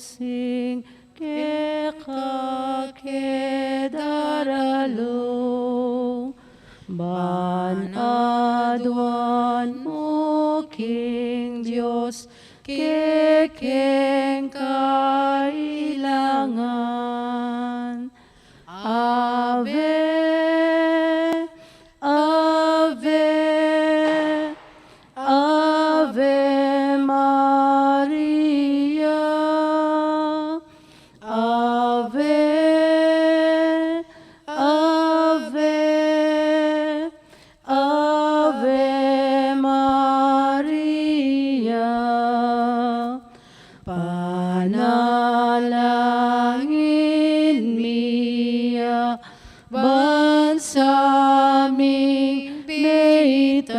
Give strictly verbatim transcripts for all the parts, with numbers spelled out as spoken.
sing keka ke daralu, ban aduan mu king Dios kekeng kailangan. Ave, Ave, Ave Maria. Ave, Ave, Ave Maria. Panalangin mi ya ban sa ming peitan,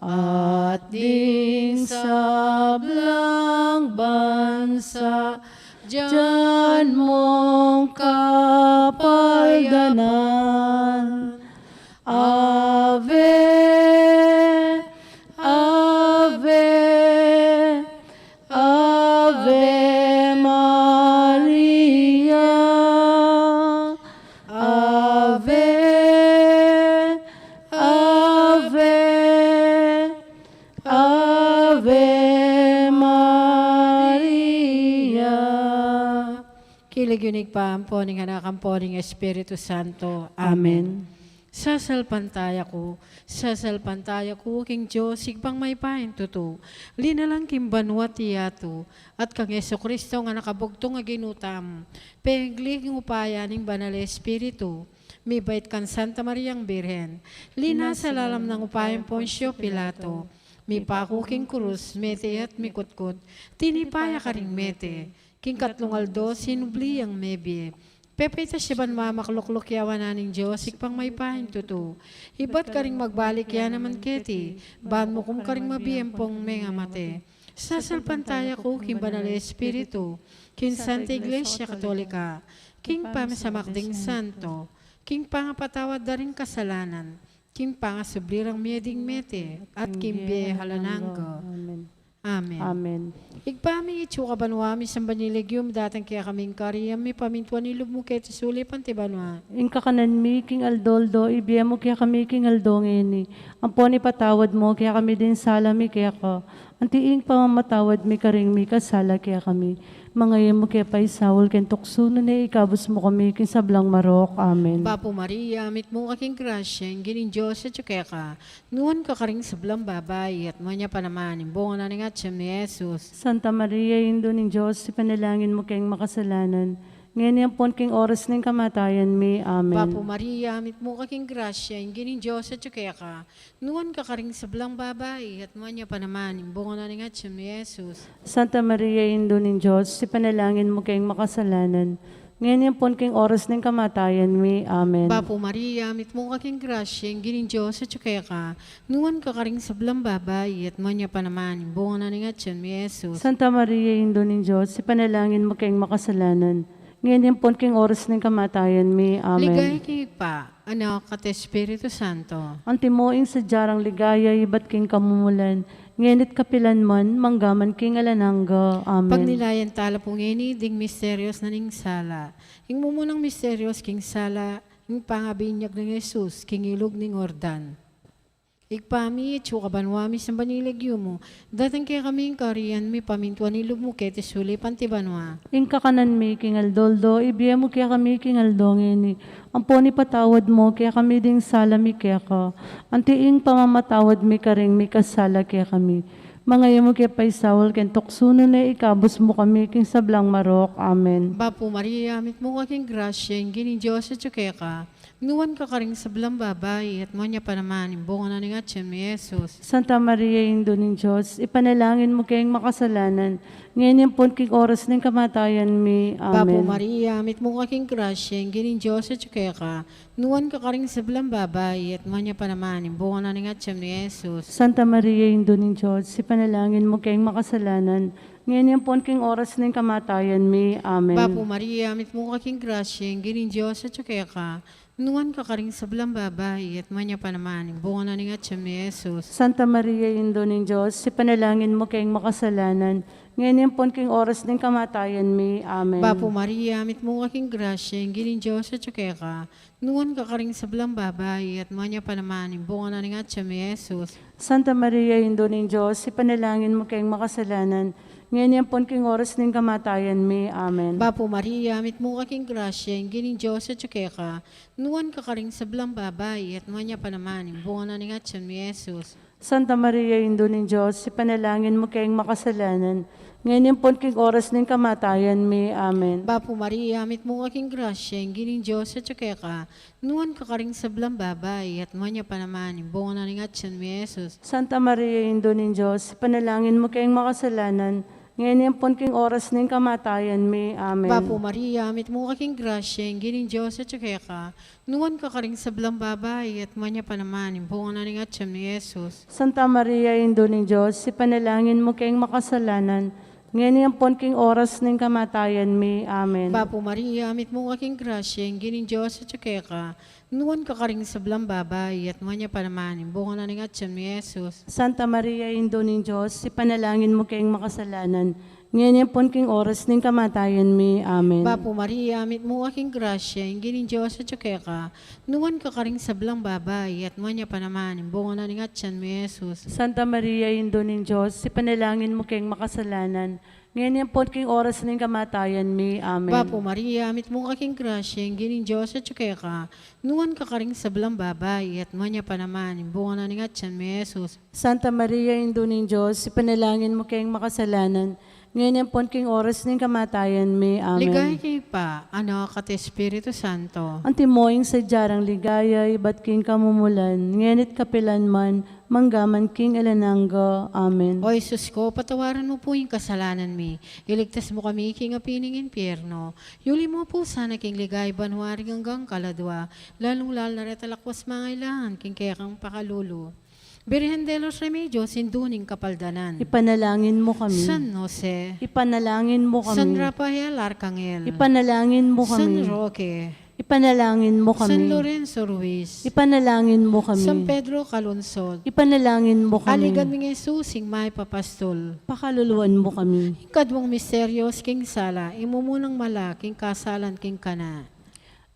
at ding sablang bansa, dian mung kapaynawan. Ave, Ave, Ave Maria. Ave, Ave, Ave Maria. King lagyu ning Ibpa, ampo ning Anak, ampo ning Espiritu Santo. Amen. Amen. Sasalpantaya ku, sasalpantaya ku king Dios, Ibpang mayupayang tutu, linalang king banua at yatu, at kang Jesucristo a Anak a bugtung a Ginu tamu, pengli king upaya ning Banal a Espiritu, mibait kang Santa Mariang Birhen, linasa lalam ning upaya nang Poncio Pilato, mipaku king krus, mete at mikutkut, tinipa ya karing mete, king katlung aldo sinubli yang mebie. Pepaitas ya ban mamakluk ya wanan ning Dios, Ibpang mayupayang tutu. Ibat karing magbalik ya naman keti, ban mukum karing mabie ampong mengamate. Sasalpantaya ku king Banal a Espiritu, king Santa Iglesia Katolika, king pamisamak ding santo, king pangapatawad da ring kasalanan, king pangasubli rang mie ding mete, at king bie alang angga. Amen. Amen. Amen. Ibpa mi, atsu ka banua, misamban ya ing lagyu mu, datang kekami ing kayarian mu, mipamintuan ing lub mu keti sulip anti banua. Ing kakanan mi king aldo-aldo ibie mu kekami king aldo ngeni. Ampon ipatawad mu kekami ding sala mi keka, anti ing pamamatawad mi karing mikasala kekami. Manga e mu ke paisaul king tuksu, nune ikabus mu kami king sablang marok. Amen. Bapu Maria, mitmu ka king grasya, ing Ginung Dios atyu keka. Nuan ka karing sablang babai, at nuan ya pa naman ing bunga na ning atian mu, i Jesus. Santa Maria, Indu ning Dios, ipanalangin mu keng makasalanan, ngeni ampon king oras ning kamatayan mi. Amen. Bapu Maria, mitmu ka king grasya, ing Ginung Dios atyu keka. Nuan ka karing sablang babai, at nuan ya pa naman ing bunga na ning atian mu, i Jesus. Santa Maria, Indu ning Dios, ipanalangin mu keng makasalanan, ngeni ampon king oras ning kamatayan mi. Amen. Bapu Maria, mitmu ka king grasya, ing Ginung Dios atyu keka. Nuan ka karing sablang babai, at nuan ya pa naman ing bunga na ning atian mu, i Jesus. Santa Maria, Indu ning Dios, ipanalangin mu keng makasalanan, ngeni ampon king oras ning kamatayan mi. Amen. Ligaya king Ibpa, Anak, at Espiritu Santo. Antimo ing sadya rang ligaya ibat king kamumulan, ngeni't kapilan man, mangga man king alang angga. Amen. Pagnilayan tala pu ngeni ding misterios na ning sala. Ing mumunang misterios king sala, ing pangabinyag nang Jesus king ilug ning Jordan. Ibpa mi, atsu ka banua, misamban ya ing lagyu mu, datang kekami ing kayarian mu, mipamintuan ing lub mu keti sulip anti banua. Ing kakanan mi king aldo-aldo ibie mu kekami king aldo ngeni. Ampon ipatawad mu kekami ding sala mi keka, anti ing pamamatawad mi karing mikasala kekami. Manga e mu ke paisaul king tuksu, nune ikabus mu kami king sablang marok. Amen. Bapu Maria, mitmu ka king grasya, ing Ginung Dios atyu keka. Nuan ka karing sablang babai, at nuan ya pa naman ing bunga na ning atian mu, i Jesus. Santa Maria, Indu ning Dios, ipanalangin mu keng makasalanan, ngeni ampon king oras ning kamatayan mi. Amen. Bapu Maria, mitmu ka king grasya, ing Ginung Dios atyu keka. Nuan ka karing sablang babai, at nuan ya pa naman ing bunga na ning atian mu, i Jesus. Santa Maria, Indu ning Dios, ipanalangin mu keng makasalanan, ngeni ampon king oras ning kamatayan mi. Amen. Bapu Maria, mitmu ka king grasya, ing Ginung Dios atyu keka. Nuan ka karing sablang babai, at nuan ya pa naman ing bunga na ning atian mu, i Jesus. Santa Maria, Indu ning Dios, ipanalangin mu keng makasalanan, ngeni ampon king oras ning kamatayan mi. Amen. Bapu Maria, mitmu ka king grasya, ing Ginung Dios atyu keka. Nuan ka karing sablang babai, at nuan ya pa naman ing bunga na ning atyan mu, i Jesus. Santa Maria, Indu ning Dios, ipanalangin mu keng makasalanan, ngeni ampon king oras ning kamatayan mi. Amen. Bapu Maria, mitmu ka king grasya, ing Ginung Dios atyu keka. Nuan ka karing sablang babai, at nuan ya pa naman ing bunga na ning atyan mu, i Jesus. Santa Maria, Indu ning Dios, ipanalangin mu keng makasalanan, ngeni ampon king oras ning kamatayan mi. Amen. Bapu Maria, mitmu ka king grasya, ing Ginung Dios atyu keka. Nuan ka karing sablang babai, at nuan ya pa naman ing bunga na ning atyan mu, i Jesus. Santa Maria, Indu ning Dios, ipanalangin mu keng makasalanan, ngeni ampon king oras ning kamatayan mi. Amen. Bapu Maria, mitmu ka king grasya, ing Ginung Dios atyu keka. Nuan ka karing sablang babai, at nuan ya pa naman ing bunga na ning atyan mu, i Jesus. Santa Maria, Indu ning Dios, ipanalangin mu keng makasalanan, ngeni ampon king oras ning kamatayan mi. Amen. Bapu Maria, mitmu ka king grasya, ing Ginung Dios atyu keka. Nuan ka karing sablang babai, at nuan ya pa naman ing bunga na ning atyan mu, i Jesus. Santa Maria, Indu ning Dios, ipanalangin mu keng makasalanan, ngeni ampon king oras ning kamatayan mi. Amen. Bapu Maria, mitmu ka king grasya, ing Ginung Dios atyu keka. Nuan ka karing sablang babai, at nuan ya pa naman ing bunga na ning atyan mu, i Jesus. Santa Maria, Indu ning Dios, ipanalangin mu keng makasalanan, ngeni ampon king oras ning kamatayan mi. Amen. Bapu Maria, mitmu ka king grasya, ing Ginung Dios atyu keka. Nuan ka karing sablang babai, at nuan ya pa naman ing bunga na ning atyan mu, i Jesus. Santa Maria, Indu ning Dios, ipanalangin mu keng makasalanan, ngeni ampon king oras ning kamatayan mi. Amen. Ligaya king Ibpa, Anak, at Espiritu Santo. Antimo ing sadya rang ligaya ibat king kamumulan, ngeni't kapilan man, mangga man king alang angga. Amen. O Jesus ko, patawaran mu pu ing kasalanan mi, iligtas mu kami king api ning impyerno, yuli mu pu sana king ligaya banua ring anggang kaladua, lalung-lalu na retang lakwas mangailangan king kekang pakalulu. Birhen de los Remedios, Indu ning Kapaldanan. Ipanalangin mu kami. San Jose. Ipanalangin mu kami. San Rafael Arcangel. Ipanalangin mu kami. San Roque. Ipanalangin mu kami. San Lorenzo Ruiz. Ipanalangin mu kami. San Pedro Calungsod. Ipanalangin mu kami. Aligan ming Jesus, ing mayap a pastul. Pakaluluan mu kami. Ing kadwang misteryos king sala, ing mumunang mala king kasalan king Cana.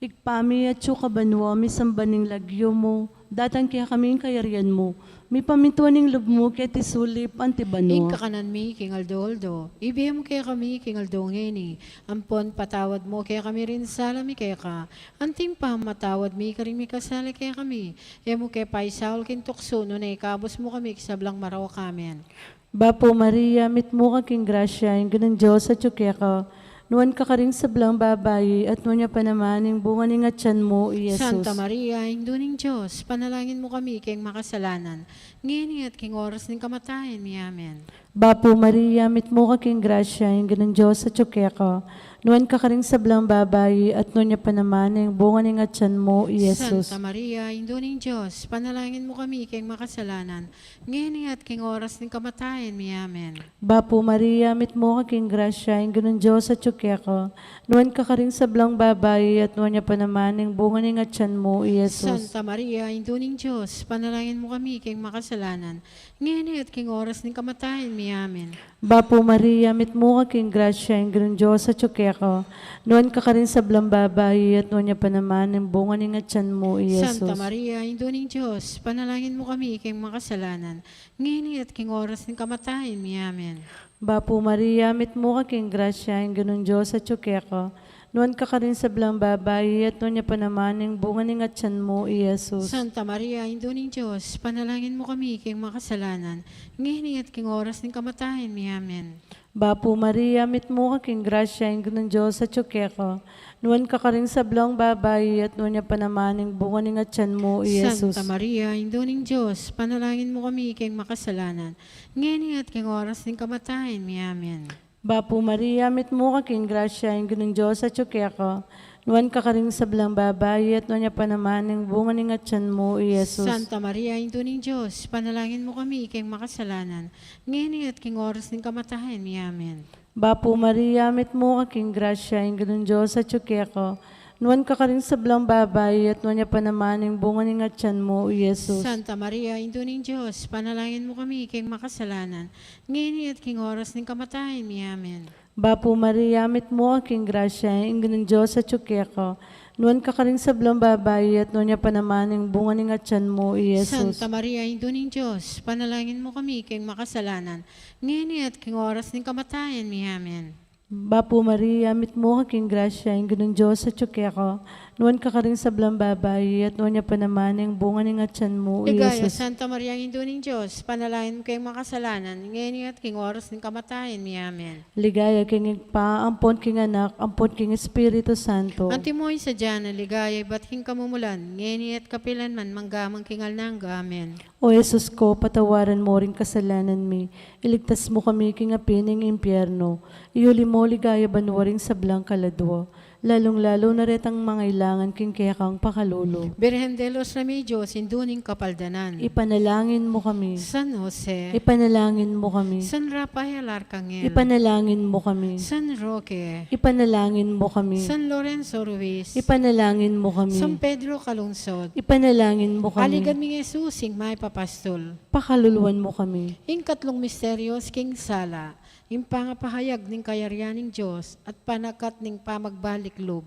Ibpa mi, atsu ka banua, misamban ing lagyu mu, datang kekami ing kayarian mu, mipamintuan ing lub mu keti sulip anti banua. Ing kakanan mi king aldo-aldo, ibie mu kekami king aldo ngeni, ampon patawad mu kekami ring sala mi keka, anti ing pamamatawad mi karing mikasala kekami, e mu ke paisaul king tuksu, nune ikabus mu kami king sablang marok. Amen. Bapu Maria, mitmu ka king grasya, ing Ginung Dios atyu keka, nuan ka karing sablang babai, at nuan ya pa naman ing bunga ning atyan mu, i Jesus. Santa Maria, Indu ning Dios, ipanalangin mu kami king makasalanan, ngeni at king oras ning kamatayan mi. Amen. Bapu Maria, mitmu ka king grasya, ing Ginung Dios atyu keka, nuan ka karing sablang babai, at nuan ya pa naman ing bunga ning atyan mu, i Jesus. Santa Maria, Indu ning Dios, ipanalangin mu kami king makasalanan, ngeni at king oras ning kamatayan mi. Amen. Bapu Maria, mitmu ka king grasya, ing Ginung Dios atyu keka, nuan ka karing sablang babai, at nuan ya pa naman ing bunga ning atyan mu, i Jesus. Santa Maria, Indu ning Dios, ipanalangin mu kami king makasalanan, ngeni at king oras ning kamatayan mi. Amen. Bapu Maria, mitmu ka king grasya, ing Ginung Dios atyu keka, nuan ka karing sablang babai, at nuan ya pa naman ing bunga ning atyan mu, i Jesus. Santa Maria, Indu ning Dios, ipanalangin mu kami king makasalanan, ngeni at king oras ning kamatayan mi. Amen. Bapu Maria, mitmu ka king grasya, ing Ginung Dios atyu keka, nuan ka karing sablang babai, at nuan ya pa naman ing bunga ning atyan mu, i Jesus. Santa Maria, Indu ning Dios, ipanalangin mu kami king makasalanan, ngeni at king oras ning kamatayan mi. Amen. Bapu Maria, mitmu ka king grasya, ing Ginung Dios atyu keka, nuan ka karing sablang babai, at nuan ya pa naman ing bunga ning atyan mu, i Jesus. Santa Maria, Indu ning Dios, ipanalangin mu kami king makasalanan, ngeni at king oras ning kamatayan mi. Amen. Bapu Maria, mitmu ka king grasya, ing Ginung Dios atyu keka, nuan ka karing sablang babai, at nuan ya pa naman ing bunga ning atyan mu, i Jesus. Santa Maria, Indu ning Dios, ipanalangin mu kami king makasalanan, ngeni at king oras ning kamatayan mi. Amen. Bapu Maria, mitmu ka king grasya, ing Ginung Dios atyu keka, Nuan ka karing sablang babai, at nuan ya pa naman ing bunga ning atian mu, i Jesus. Santa Maria, Indu ning Dios, ipanalangin mu kami king makasalanan, ngeni at king oras ning kamatayan mi. Amen. Bapu Maria, mitmu ka king grasya, ing Ginung Dios atyu keka. Nuan ka karing sablang babai, at nuan ya pa naman ing bunga ning atian mu, i Jesus. Santa Maria, Indu ning Dios, ipanalangin mu kami king makasalanan, ngeni at king oras ning kamatayan mi. Amen. Bapu Maria, mitmu ka king grasya, ing Ginung Dios atyu keka. Nuan ka karing sablang babai, at nuan ya pa naman ing bunga ning atian mu, i Ligaya, Jesus. Santa Maria, Indu ning Dios, ipanalangin mu keng makasalanan, ngeni at king oras ning kamatayan mi. Amen. Ligaya king Ibpa, ampon king Anak, ampon king Espiritu Santo. Antimo ing sadya nang ligaya ibat king kamumulan, ngeni at kapilan man, mangga man king alang angga. Amen. O Jesus ko, patawaran mu ring kasalanan mi, iligtas mu kami king api ning impyerno, iuli mu king ligaya banua ring sablang kaladua, lalung-lalu na retang mangailangan king kekang pakalulu. Birhen de los Remedios, Indu ning Kapaldanan. Ipanalangin mu kami. San Jose. Ipanalangin mu kami. San Rafael Arcangel. Ipanalangin mu kami. San Roque. Ipanalangin mu kami. San Lorenzo Ruiz. Ipanalangin mu kami. San Pedro Calungsod. Ipanalangin mu kami. Aligan ming Jesus, ing mayap a pastul. Pakaluluan mu kami. Ing katlung misteryos king sala, ing pangapahayag ning kayarian ning Dios at panakat ning pamagbalik lub.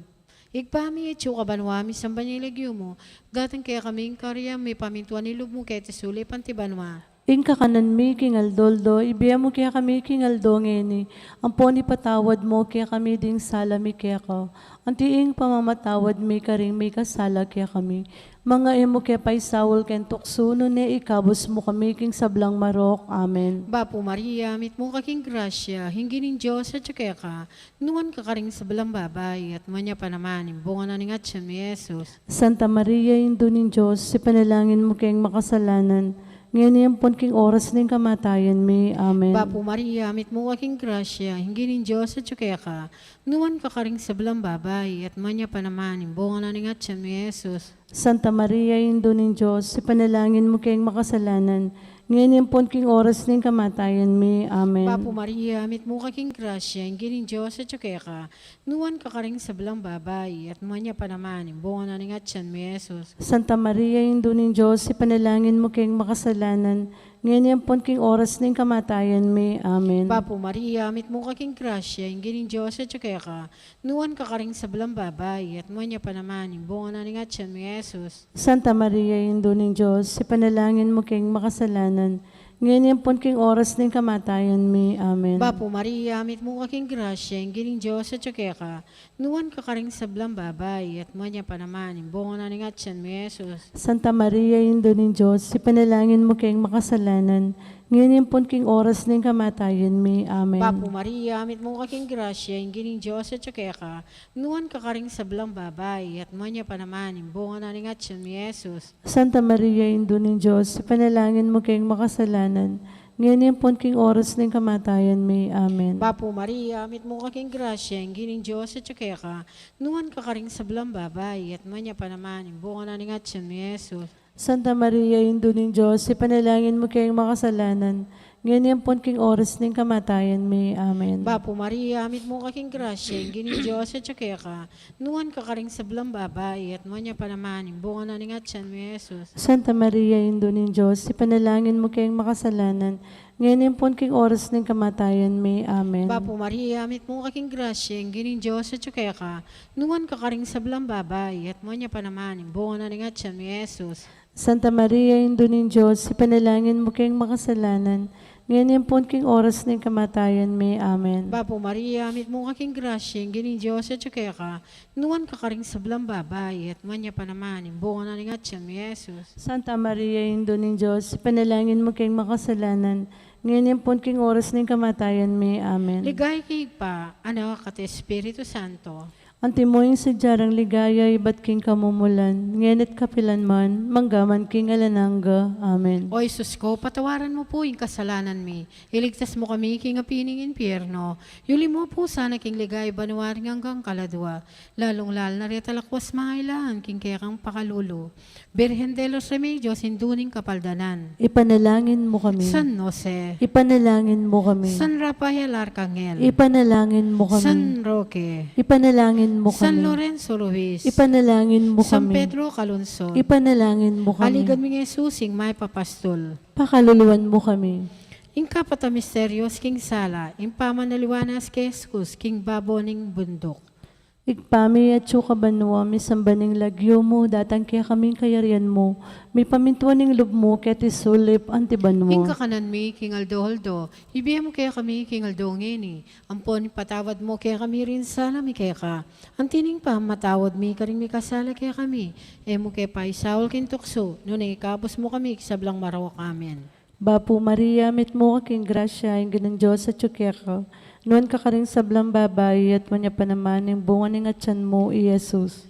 Ibpa mi, atyu ka banua, misamban ya ing lagyu mu, datang kekami ing kayarian mu, mipamintuan ing lub mu keti sulip anti banua. Ing kakanan mi king aldo-aldo, ibie mu kekami king aldo ngeni, ampon ipatawad mu kekami ding sala mi keka, anti ing pamamatawad mi karing mikasala kekami. Manga e mu ke paisaul king tuksu, nune ikabus mu kami king sablang marok. Amen. Bapu Maria, mitmu ka king grasya, ing Ginung Dios atyu keka, nuan ka karing sablang babai, at nuan ya pa naman ing bunga na ning atian mu, i Jesus. Santa Maria, Indu ning Dios, ipanalangin mu keng makasalanan, ngeni ampon king oras ning kamatayan mi. Amen. Bapu Maria, mitmu ka king grasya, ing Ginung Dios atyu keka, nuan ka karing sablang babai, at nuan ya pa naman ing bunga na ning atian mu, i Jesus. Santa Maria, Indu ning Dios, ipanalangin mu keng makasalanan, ngeni ampon king oras ning kamatayan mi. Amen. Bapu Maria, mitmu ka king grasya, ing Ginung Dios atyu keka, nuan ka karing sablang babai, at nuan ya pa naman ing bunga na ning atian mu, i Jesus. Santa Maria, Indu ning Dios, ipanalangin mu keng makasalanan, ngeni ampon king oras ning kamatayan mi. Amen. Bapu Maria, mitmu ka king grasya, ing Ginung Dios atyu keka, nuan ka karing sablang babai, at nuan ya pa naman ing bunga na ning atian mu, i Jesus. Santa Maria, Indu ning Dios, ipanalangin mu keng makasalanan, ngeni ampon king oras ning kamatayan mi. Amen. Bapu Maria, mitmu ka king grasya, ing Ginung Dios atyu keka, nuan ka karing sablang babai, at nuan ya pa naman ing bunga na ning atian mu, i Jesus. Santa Maria, Indu ning Dios, ipanalangin mu keng makasalanan, ngeni ampon king oras ning kamatayan mi. Amen. Bapu Maria, mitmu ka king grasya, ing Ginung Dios atyu keka, nuan ka karing sablang babai, at nuan ya pa naman ing bunga na ning atian mu, i Jesus. Santa Maria, Indu ning Dios, ipanalangin mu keng makasalanan, ngeni ampon king oras ning kamatayan mi. Amen. Bapu Maria, mitmu ka king grasya, ing Ginung Dios atyu keka, nuan ka karing sablang babai, at nuan ya pa naman ing bunga na ning atian mu, i Jesus. Santa Maria, Indu ning Dios, ipanalangin mu keng makasalanan, ngeni ampon king oras ning kamatayan mi. Amen. Bapu Maria, mitmu ka king grasya, ing Ginung Dios atyu keka, nuan ka karing sablang babai, at nuan ya pa naman ing bunga na ning atian mu, i Jesus. Santa Maria, Indu ning Dios, ipanalangin mu keng makasalanan, ngeni ampon king oras ning kamatayan mi. Amen. Bapu Maria, mitmu ka king grasya, ing Ginung Dios atyu keka, nuan ka karing sablang babai, at nuan ya pa naman ing bunga na ning atian mu, i Jesus. Santa Maria, Indu ning Dios, ipanalangin mu keng makasalanan, ngeni ampon king oras ning kamatayan mi. Amen. Bapu Maria, mitmu ka king grasya, ing Ginung Dios atyu keka, nuan ka karing sablang babai, at nuan ya pa naman ing bunga na ning atian mu, i Jesus. Santa Maria, Indu ning Dios, ipanalangin mu keng makasalanan, ngeni ampon king oras ning kamatayan mi. Amen. Ligaya king Ibpa, Anak, at Espiritu Santo. Antimo ing sadya rang ligaya ibat king kamumulan, ngeni at kapilan man, mangga man king alang angga. Amen. O Jesus ko, patawaran mu pu ing kasalanan mi, iligtas mu kami king api ning impyerno, iuli mu pu sana king ligaya banua ring anggang kaladua, lalung-lalu na reta lakwas mangailangan king kekang pakalulu. Birhen de los Remedios, Indu ning Kapaldanan. Ipanalangin mu kami. San Jose. Ipanalangin mu kami. San Rafael Arcangel. Ipanalangin mu kami. San Roque. Ipanalangin San Lorenzo Ruiz. Ipanalangin mu kami. San Pedro Calungsod. Ipanalangin mu kami. Aligan mi Jesus, ing mayap a pastul. Pakaluluan mu kami. Ing kapat a misteryus king sala, ing pamanaliwanas kang Jesus king babo ning bunduk. Ibpa mi atsu ka banua, misamban ing lagyu mu, datang kekami ing kayarian mu, mipamintuan ing lub mu keti sulip anti banua. Ing kakanan mi king aldo-aldo, ibie mu kekami king aldo ngeni, ampon ipatawad mu kekami ring sala mi keka, anti ning pamamatawad mi karing mikasala kekami, e mu ke paisaul king tuksu, nune ikabus mu kami king sablang marok. Amen. Bapu Maria, mitmu ka king grasya, ing Ginung Dios atyu keka. Nuan ka karing sablang babai, at nuan ya pa naman ing bunga ning atyan mu, i Jesus.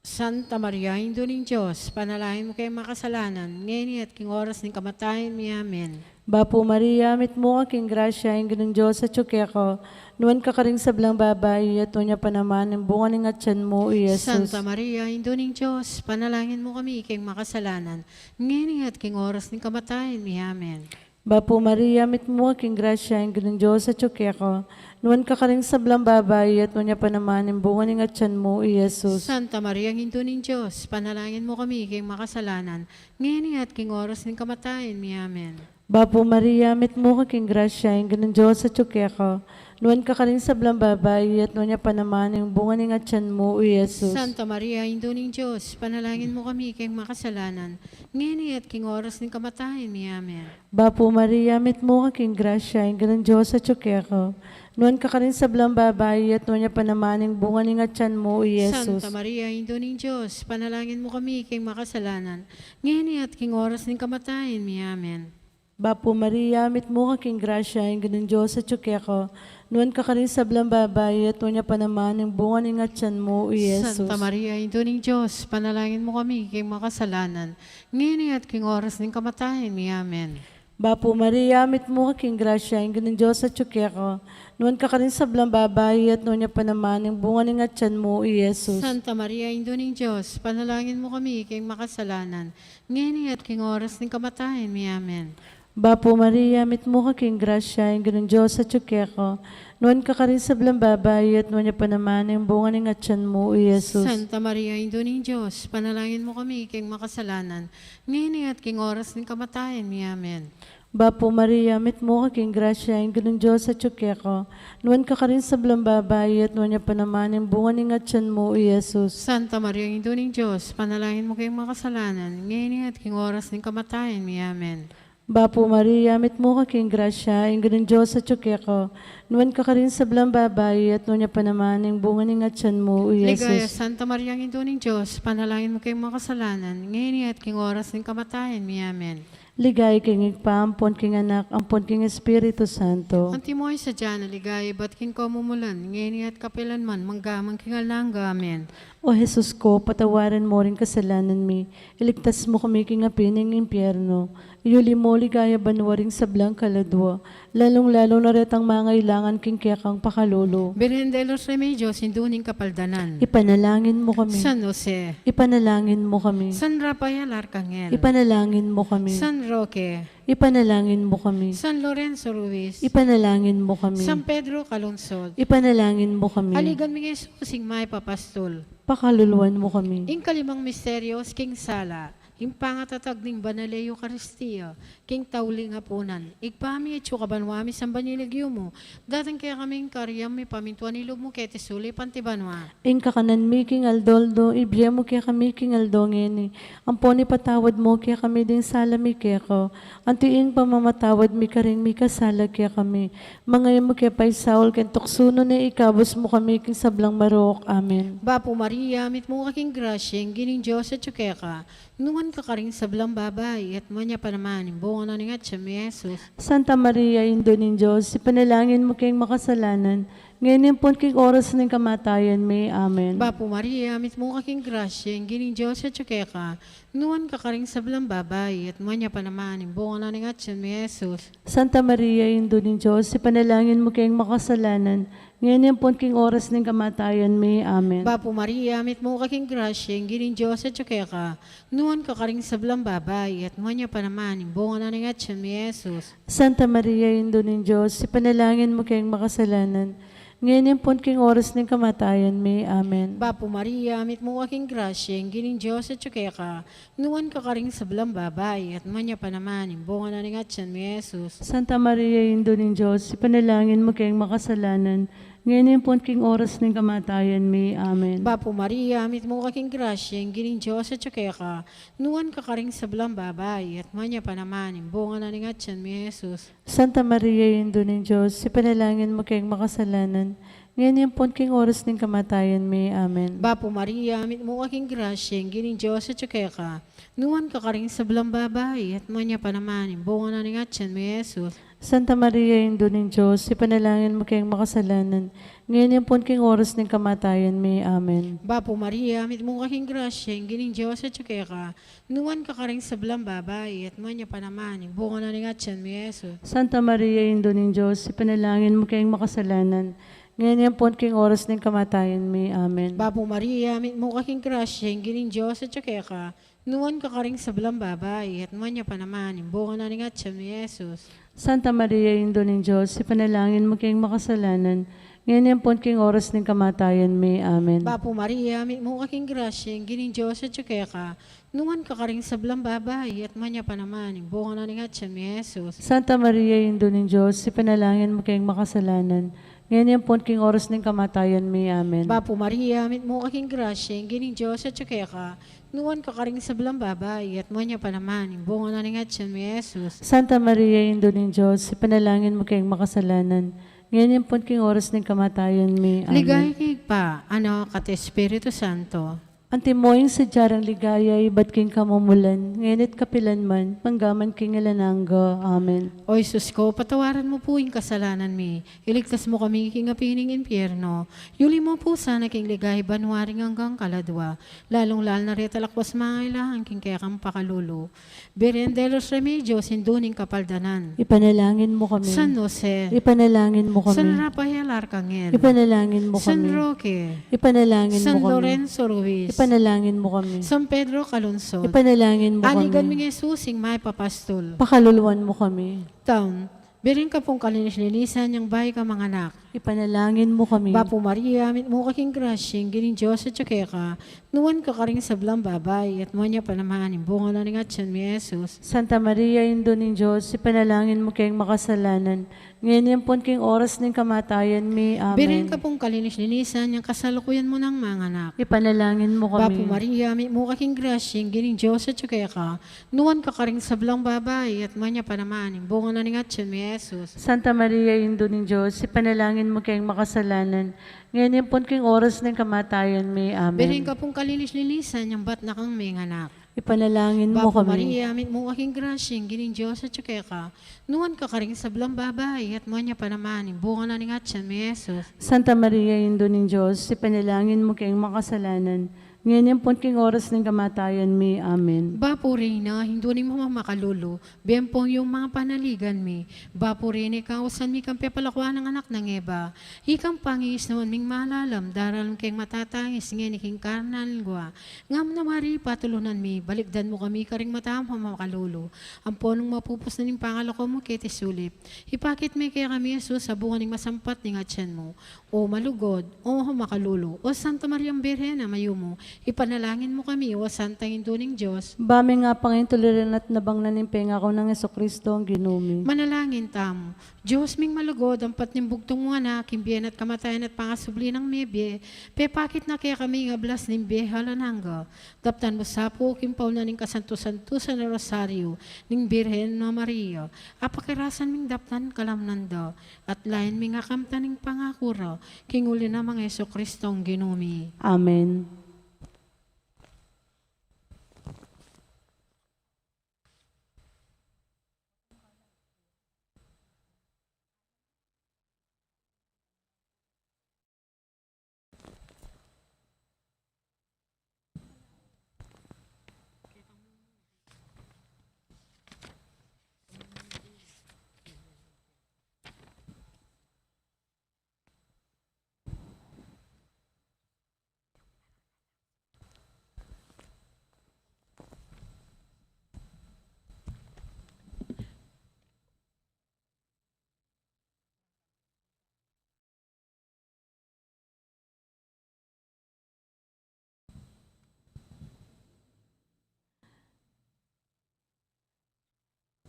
Santa Maria, Indu ning Dios, panalangin mu keng makasalanan, ngeni at king oras ning kamatayan mi. Amen. Bapu Maria, mitmu ka king grasya, ing Ginung Dios atyu keka. Nuan ka karing sablang babai, at nuan ya pa naman ing bunga ning atyan mu, i Jesus. Santa Maria, Indu ning Dios, panalangin mu kami keng makasalanan, ngeni at king oras ning kamatayan mi. Amen. Bapu Maria, mitmu ka king grasya, ing Ginung Dios atyu keka. Nuan ka karing sablang babai, at nuan ya pa naman ing bunga ning atyan mu, i Jesus. Santa Maria, Indu ning Dios, panalangin mu kami keng makasalanan, ngeni at king oras ning kamatayan mi. Amen. Bapu Maria, mitmu ka king grasya, ing Ginung Dios atyu keka. Nuan ka karing sablang babai, at nuan ya pa naman ing bunga ning atyan mu, i Jesus. Santa Maria, Indu ning Dios, panalangin mu kami keng makasalanan, ngeni at king oras ning kamatayan mi. Amen. Bapu Maria, mitmu ka king grasya, ing Ginung Dios atyu keka. Nuan ka karing sablang babai, at nuan ya pa naman ing bunga ning atyan mu, i Jesus. Santa Maria, Indu ning Dios, panalangin mu kami keng makasalanan, ngeni at king oras ning kamatayan mi. Amen. Bapu Maria, mitmu ka king grasya, ing Ginung Dios atyu keka. Nuan ka karing sablang babai, at nuan ya pa naman ing bunga ning atyan mu, i Jesus. Santa Maria, Indu ning Dios, panalangin mu kami keng makasalanan, ngeni at king oras ning kamatayan mi. Amen. Bapu Maria, mitmu ka king grasya, ing Ginung Dios atyu keka. Nuan ka karing sablang babai, at nuan ya pa naman ing bunga ning atyan mu, i Jesus. Santa Maria, Indu ning Dios, panalangin mu kami keng makasalanan, ngeni at king oras ning kamatayan mi. Amen. Bapu Maria, mitmu ka king grasya, ing Ginung Dios atyu keka. Nuan ka karing sablang babai, at nuan ya pa naman ing bunga ning atyan mu, i Jesus. Santa Maria, Indu ning Dios, panalangin mu kami keng makasalanan, ngeni at king oras ning kamatayan mi. Amen. Bapu Maria, mitmu ka king grasya, ing Ginung Dios atyu keka. Nuan ka karing sablang babai, at nuan ya pa naman ing bunga ning atyan mu, i Jesus. Santa Maria, Indu ning Dios, panalangin mu keng makasalanan, ngeni at king oras ning kamatayan mi. Amen. Bapu Maria, mitmu ka king grasya, ing Ginung Dios atyu keka. Nuan ka karing sablang babai, at nuan ya pa naman ing bunga ning atyan mu, i Jesus. Ligaya, Santa Maria, Indu ning Dios, panalangin mu keng makasalanan, ngeni at king oras ning kamatayan mi. Amen. Ligaya king Ibpa, ampon king Anak, ampon king Espiritu Santo. Antimo ing sadya nang ligaya, ibat king kamumulan, ngeni at kapilan man, mangga man king alang angga. Amen. O Jesus ko, patawaran mo ring kasalanan mi, iligtas mo kami king api ning impyerno, iyuli mo king ligaya banua ring sablang kaladua, lalung-lalu na retang mangailangan king kekang pakalulu. Birhen de los Remedios, Indu ning Kapaldanan. Ipanalangin mo kami. San Jose. Ipanalangin mo kami. San Rafael Arcangel. Ipanalangin mo kami. San Roque. Ipanalangin mo kami. San Lorenzo Ruiz. Ipanalangin mo kami. San Pedro Calungsod. Ipanalangin mo kami. Aligan mi Jesus, ing mayap a pastul. Pakaluluan mo kami. Ing kalimang misteryus king sala, ing pangatatag ning Banal a Eukaristia king tauli ning apunan. Ibpa mi, atsu ka banua, misamban ya ing lagyu mu, datang kekami ing kayarian mu, mipamintuan ing lub mu keti sulip anti banua. Ing kakanan mi king aldo-aldo, ibie mu kekami king aldo ngeni, ampon ipatawad mu kekami ding sala mi keka, anti ing pamamatawad mi karing mikasala kekami. Manga e mu ke paisaul king tuksu, nune ikabus mu kami king sablang marok. Amen. Bapu Maria, mitmu ka king grasya, ing Ginung Dios atyu keka. Nuan ka karing sablang babai, at nuan ya pa naman ing bunga na ning atyan mu, i Jesus. Santa Maria, Indu ning Dios, ipanalangin mu keng makasalanan, ngeni ampon king oras ning kamatayan mi. Amen. Bapu Maria, mitmu ka king grasya, ing Ginung Dios atyu keka. Nuan ka karing sablang babai, at nuan ya pa naman ing bunga na ning atyan mu, i Jesus. Santa Maria, Indu ning Dios, ipanalangin mu keng makasalanan, ngeni ampon king oras ning kamatayan mi. Amen. Bapu Maria, mitmu ka king grasya, ing Ginung Dios atyu keka. Nuan ka karing sablang babai, at nuan ya pa naman ing bunga na ning atyan mu, i Jesus. Santa Maria, Indu ning Dios, ipanalangin mu keng makasalanan, Ngeni ampon king oras ning kamatayan mi. Amen. Bapu Maria, mitmu ka king grasya, ing Ginung Dios atyu keka, nuan ka karing sablang babai, at nuan ya pa naman ing bunga na ning atyan mu, i Jesus. Santa Maria, Indu ning Dios, ipanalangin mu keng makasalanan, ngeni ampon king oras ning kamatayan mi. Amen. Bapu Maria, mitmu ka king grasya, ing Ginung Dios atyu keka, nuan ka karing sablang babai, at nuan ya pa naman ing bunga na ning atyan mu, i Jesus. Santa Maria, Indu ning Dios, ipanalangin mu keng makasalanan, ngeni ampon king oras ning kamatayan mi. Amen. Bapu Maria, mitmu ka king grasya, ing Ginung Dios atyu keka, nuan ka karing sablang babai, at nuan ya pa naman ing bunga na ning atyan mu, i Jesus. Santa Maria, Indu ning Dios, ipanalangin mu keng makasalanan, ngeni ampon king oras ning kamatayan mi. Amen. Bapu Maria, mitmu ka king grasya, ing Ginung Dios atyu keka, nuan ka karing sablang babai, at nuan ya pa naman ing bunga na ning atyan mu, i Jesus. Santa Maria, Indu ning Dios, ipanalangin mu keng makasalanan, ngeni ampon king oras ning kamatayan mi. Amen. Bapu Maria, mitmu ka king grasya, ing Ginung Dios atyu keka, nuan ka karing sablang babai, at nuan ya pa naman ing bunga na ning atyan mu, i Jesus. Santa Maria, Indu ning Dios, ipanalangin mu keng makasalanan, ngeni ampon king oras ning kamatayan mi. Amen. Bapu Maria, mitmu ka king grasya, ing Ginung Dios atyu keka, nuan ka karing sablang babai, at nuan ya pa naman ing bunga na ning atyan mu, i Jesus. Santa Maria, Indu ning Dios, ipanalangin mu keng makasalanan, ngeni ampon king oras ning kamatayan mi. Amen. Bapu Maria, mitmu ka king grasya, ing Ginung Dios atyu keka, nuan ka karing sablang babai, at nuan ya pa naman ing bunga na ning atyan mu, i Jesus. Santa Maria, Indu ning Dios, ipanalangin mu keng makasalanan, ngeni ampon king oras ning kamatayan mi. Amen. Ligaya king Ibpa, Anak, at Espiritu Santo. Antimo ing sadya rang ligaya ibat king kamumulan, ngeni at kapilan man, manggaman king alang angga. Amen. O Jesus ko, patawaran mu pu ing kasalanan mi, iligtas mu kami king api ning impyerno, yuli mu pu sana king ligaya banua ring anggang kaladua, lalung-lalu na reta lakwas mangailangan king kekang pakalulu. Birhen de los Remedios, Indu ning Kapaldanan. Ipanalangin mu kami. San Jose. Ipanalangin mu kami. San Rafael Arcangel. Ipanalangin mu kami. San Roque. Ipanalangin mu kami. San Lorenzo Ruiz. Ipanalangin mu kami. San Pedro Calungsod. Ipanalangin mu kami. Aligan ming Jesus, ing mayap a pastol. Pakaluluan mu kami. Taun, Birhen ka pung kalinis-linisan yang bayu kang manganak. Ipanalangin mu kami. Bapu Maria, mitmu ka king grasya, ing Ginung Dios atyu keka, nuan ka karing sablang babai, at nuan ya pa naman ing bunga na ning atyan mu, i Jesus. Santa Maria, Indu ning Dios, ipanalangin mu keng makasalanan, ngeni ampon king oras ning kamatayan mi. Amen. Birhen ka pung kalinis-linisan yang kasalukuyan mu nang manganak. Ipanalangin mu kami. Bapu Maria, mitmu ka king grasya, ing Ginung Dios atyu keka, nuan ka karing sablang babai, at nuan ya pa naman ing bunga na ning atyan mu, i Jesus. Santa Maria, Indu ning Dios, ipanalangin mu keng makasalanan, ngeni ampon king oras ning kamatayan mi. Amen. Birhen ka pung kalinis-linisan yang bat na kang menganak. Ipanalangin mu kami. Bapu Maria, mitmu ka king grasya, ing Ginung Dios atyu keka, nuan ka karing sablang babai, at nuan ya pa naman ing bunga na ning atyan mu, i Jesus. Santa Maria, Indu ning Dios, ipanalangin mu keng makasalanan, ngeni ampon king oras ning kamatayan mi. Amen. Bapu Reyna, Indu ning mamakalulu, bie ampon ing manga panaligan mi. Bapu Reyna, ikang ausan mi kang pepalakuan nang anak nang Eva. Ikang pangisnawan ming malalam, daralan keng matatangis, ngeni king karne at lengua. Ngam na Maria, patulunan mi, balikdan mu kami karing mata mung mamakalulu, ampon nung mapupus na ning pangalako mu keti sulip, ipakit me kekami i Jesus a bunga ning masampat ning atyan mu. O malugud, o makalulu, o Santa Mariang Birhen a mayumu, ipanalangin mu kami, o Santang Indu ning Dios. Ba ming apangintuluran at nabang na ning pengaku nang Jesucristo a Ginu mi. Manalangin tamu. Dios ming malugud, ampat ning bugtung mung Anak, king bie na at kamatayan at pangasubli nang mebie, pepakit na kekami ing ablas ning bie alang angga. Daptan mu sa pu king pauna ning kasantu-santusan a Rosario ning Birhen a Maria, a pakirasan ming daptan kalamnan da, at lain ming akamtan ing pangaku ra, king uli na nang Jesucristo a Ginu mi. Amen.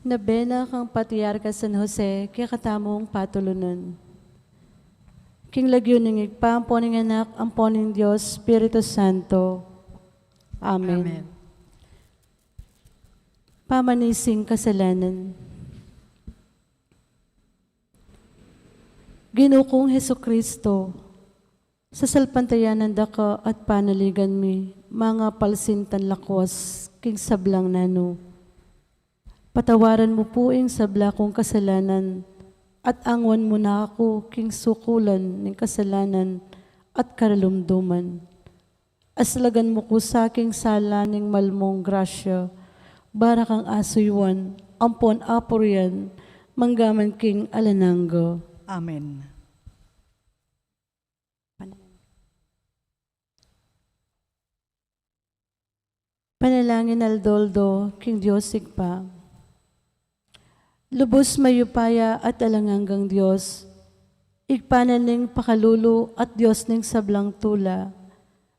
Nobena kang Patriarka San Jose, kekatamung patulunan. King lagyu ning Ibpa, ampo ning Anak, ampo ning Dios Espiritu Santo. Amen. Amen. Pamanising kasalanan. Ginu kung Jesucristo, sasalpantayanan da ka at panaligan mi, mangapalsintan lakwas king sablang nanu. Patawaran mu pu ing sabla kung kasalanan, at angwan mu na aku king sukulan ning kasalanan at karalumduman. Aslagan mu ku sa king sala ning malmung grasya, bara kang asuyuan, ampon apurian, manggaman king alang angga. Amen. Panalangin aldo-aldo king Dios Ibpa. Lubus mayupaya at alang anggang Dios, Ibpa na ning pakalulu at Dios ning sablang tula,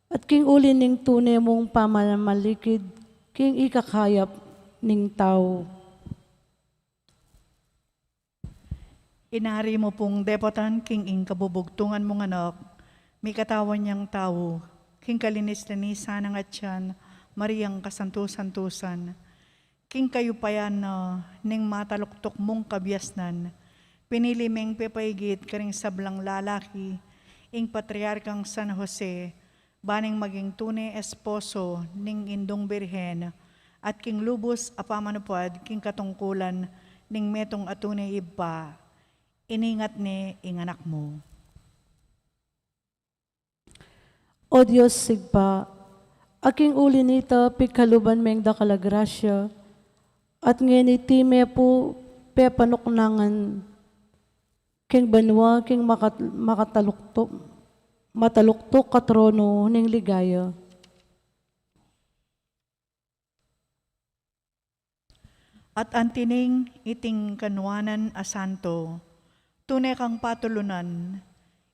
at king uli ning tune mung pamamalikid king ikakayap ning tau. Inari mu pung depatan king ing kabubugtungan mung Anak, mikatawan yang tau, king kalinis-linisan nang atyan, Mariang kasantu-santusan, king kayupayan na ning mataluktuk mung kabiasnan, pinili meng pepaigit karing sablang lalaki, ing Patriarkang San Jose, ba ning maging tune esposo ning Indung Birhen, at king lubus a pamanupad king katungkulan ning metung a tune ibpa, iningat ne ing anak mu. O Dios Ibpa, a king uli nita pigkaluban meng dakal a grasya, at ngeni iti me pu pepanuknangan king banua king makat-, makataluktuk, mataluktuk a trono ning ligaya. At anti ning iting kanuanan a santo, tune kang patulunan,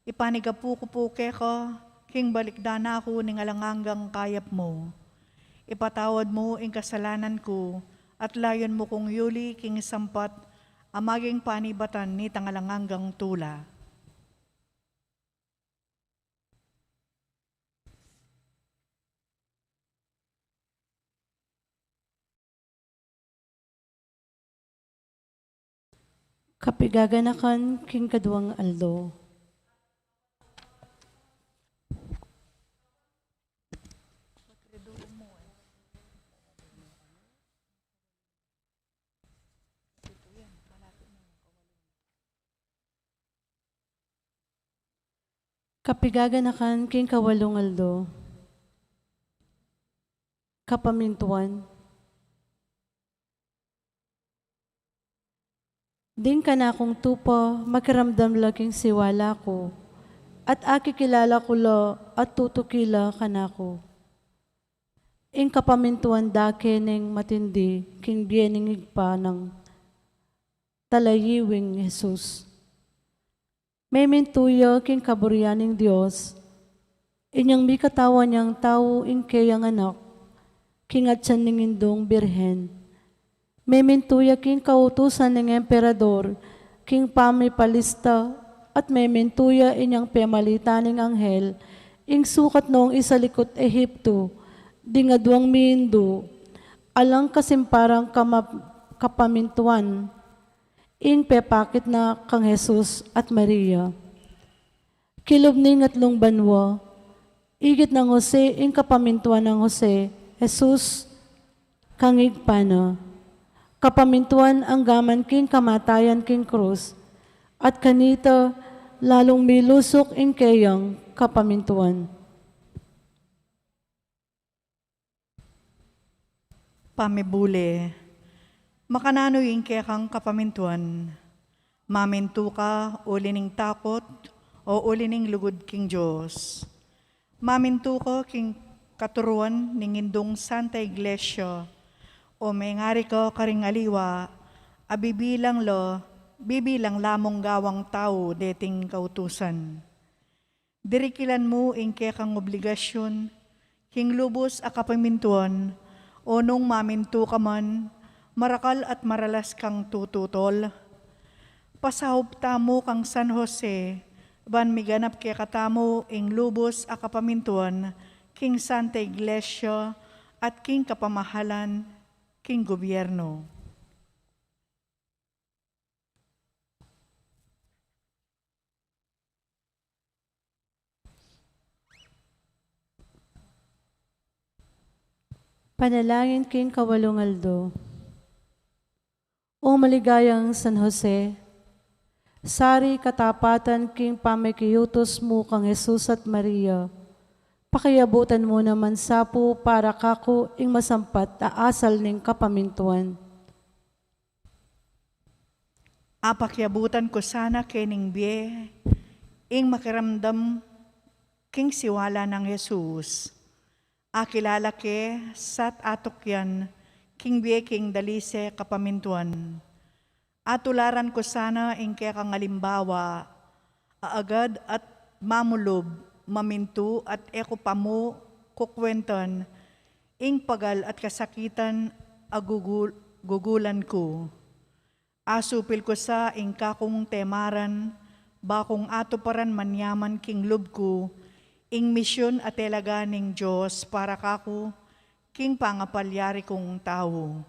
ipanigapu ku pu keka king balikdan na ku ning alang anggang kayap mu. Ipatawad mu ing kasalanan ku, at layun mu kung yuli king sampat a maging panibatan nitang alang anggang tula. Kapigaganakan king kaduang aldo. Kapigaganakan king kawalung aldo. Kapamintuan. Ding kanakung tupa, makiramdam la king siwala ku, at akikilala ku la at tutuki la kanaku. Ing kapamintuan da ke ning matindi king bie ning Ibpa nang talayiwing Jesus. Memintu ya king kaburian ning Dios, inyang mikatawan yang tau ing keyang anak, king atyan ning Indung Birhen. Memintu ya king kautusan ning emperador, king pamipalista, at memintu ya inyang pemalita ning anghel, ing sukat nong isalikut Egipto, ding aduang mindu, alang kasimparang kamap-, kapamintuan, ing pepakit na kang Jesus at Maria. Kilub ning atlung banua, igit nang Jose ing kapamintuan nang Jose, Jesus, kang Ibpa na. Kapamintuan anggaman king kamatayan king krus, at kanita lalung milusuk ing keyang kapamintuan. Pamibule. Makananu ing kekang kapamintuan? Mamintu ka uli ning takut o uli ning lugud king Dios? Mamintu ka king katuruan ning Indung Santa Iglesia, o mengari ka karing aliwa a bibilang la, bibilang lamung gawang tau deting kautusan? Dirikilan mu ing kekang obligasyun king lubus a kapamintuan, o nung mamintu ka man, Marakal at maralas kang tututol, pasaup tamu kang San Jose, ban miganap kekatamu ing lubus a kapamintuan king Santa Iglesia at king kapamahalan king gobyerno. Panalangin king kawalung aldo. O maligayang San Jose, sari katapatan king pamikiutus mu kang Jesus at Maria, pakiabutan mu naman sa pu para kaku ing masampat a asal ning kapamintuan. Apakiabutan ku sana kening bie ing makiramdam king siwala nang Jesus. Akilala ke sat atukyan king bie king dalise kapamintuan. Atularan ku sana ing kekang alimbawa, a agad at mamulub, mamintu at e ku pamu kukwentan ing pagal at kasakitan a gugul-, gugulan ku. Asupil ku sa ing kakung temaran, bakung atuparan man yaman king lub ku ing misyun a talaga ning Dios para kaku king pangapalyari kung tau.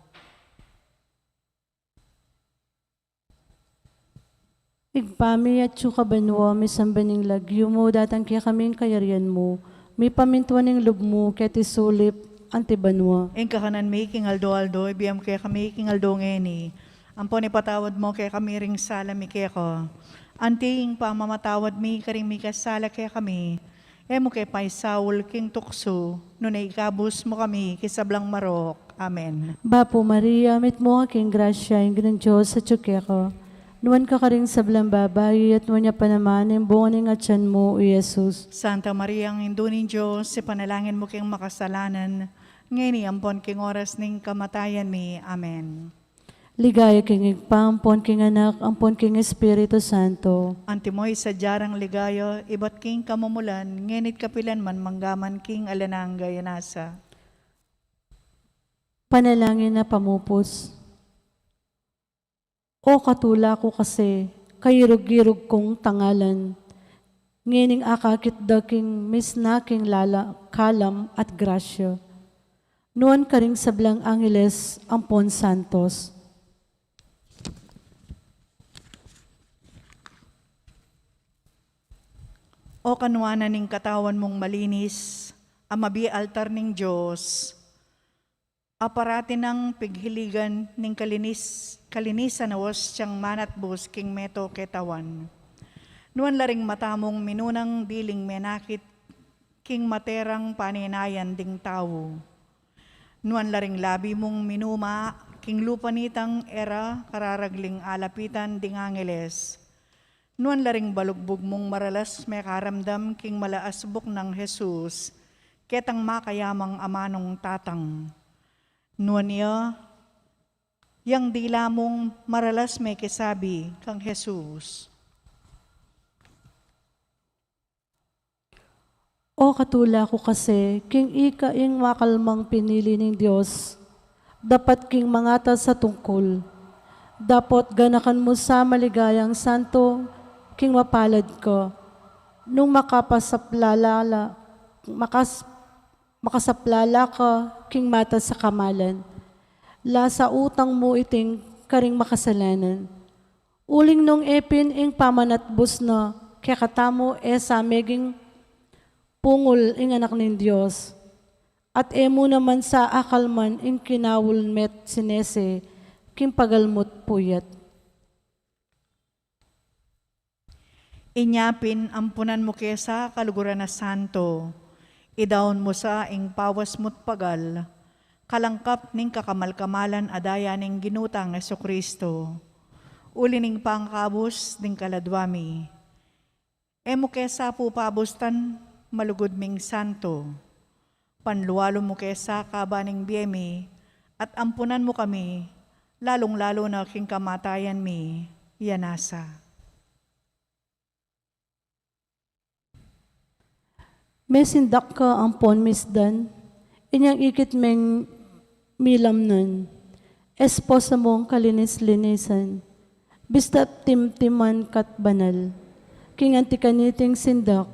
Ibpa mi, atsu ka banua, misamban ing lagyu mu, datang kekami ing kayarian mu, mipamintuan ing lub mu keti sulip anti banua. Ing kakanan mi king aldo-aldo ibie mu kekami king aldo ngeni. Ampon ipatawad mu kekami ring sala mi keka, anti ing pamamatawad mi karing mikasala kekami. E mu ke paisaul king tuksu, nune ikabus mu kami king sablang marok. Amen. Bapu Maria, mitmu ka king grasya, ing Ginung Dios atsu keka. Nuan ka karing sablang babai, at nuan ya pa naman ing bunga ning atian mu, i Jesus. Santa Maria, Indu ning Dios, ipanalangin mu keng makasalanan, ngeni ampon king oras ning kamatayan mi. Amen. Ligaya king Ibpa, ampon king Anak, ampon king Espiritu Santo. Antimo ing sadya rang ligaya, ibat king kamumulan, ngeni't kapilan man, manggaman king alang angga. Amen. Panalangin a pamupus. O katula ku kasi, kairug-irug kung tangalan, ngening akakit da king misna king lala-, kalam at grasya. Nuan karing sablang angeles ampon santos. O kanuanan ning katawan mung malinis, a mabie altar ning Dios, a parati nang pighiligan ning kalinis-, kalinisan a wastiang manatbus king meto ketawan. Nuan la ring mata mung minunang diling menakit king materang paninayan ding tau. Nuan la ring labi mung minuma king lupa nitang e ra kararagling alapitan ding angeles. Nuan la ring balugbug mung maralas mekaramdam king mala a subuk nang Jesus, ketang makayamang amanung tatang. Nuan ya, yang dila mung maralas mekisabi kang Jesus. O katula ku kasi, king ika ing makalmang pinili ning Dios, dapat king mangatas a tungkul. Dapot ganakan mu sa maligayang santo, king mapalad ka. Nung makapasaplala la, makas-, makasaplala ka, king matas a kamalan. Lasa utang mu iting karing makasalanan. Uling nung e pin ing pamanatbus na kekatamu e sa meging pungul ing Anak ning Dios, at e mu naman sa akalman ing kinaul met sinese king pagalmut puyat. Inya pin ampunan mu ke sa kaluguran a santo, idaun mu sa ing pawas mu't pagal, kalangkap ning kakamal-kamalan a daya ning Ginu tang Jesucristo. Uli ning pangakabus ding kaladua mi. E mu ke sa pu pabustan, malugud ming santo. Panlualu mu ke sa kaba ning bie mi, at ampunan mu kami, lalung-lalu na king kamatayan mi, ya nasa. Mesindak ka ampon misdan, inyang ikit meng milamnan. Esposa mung kalinis-linisan, bista't timtiman ka't banal, king anti kaniting sindak,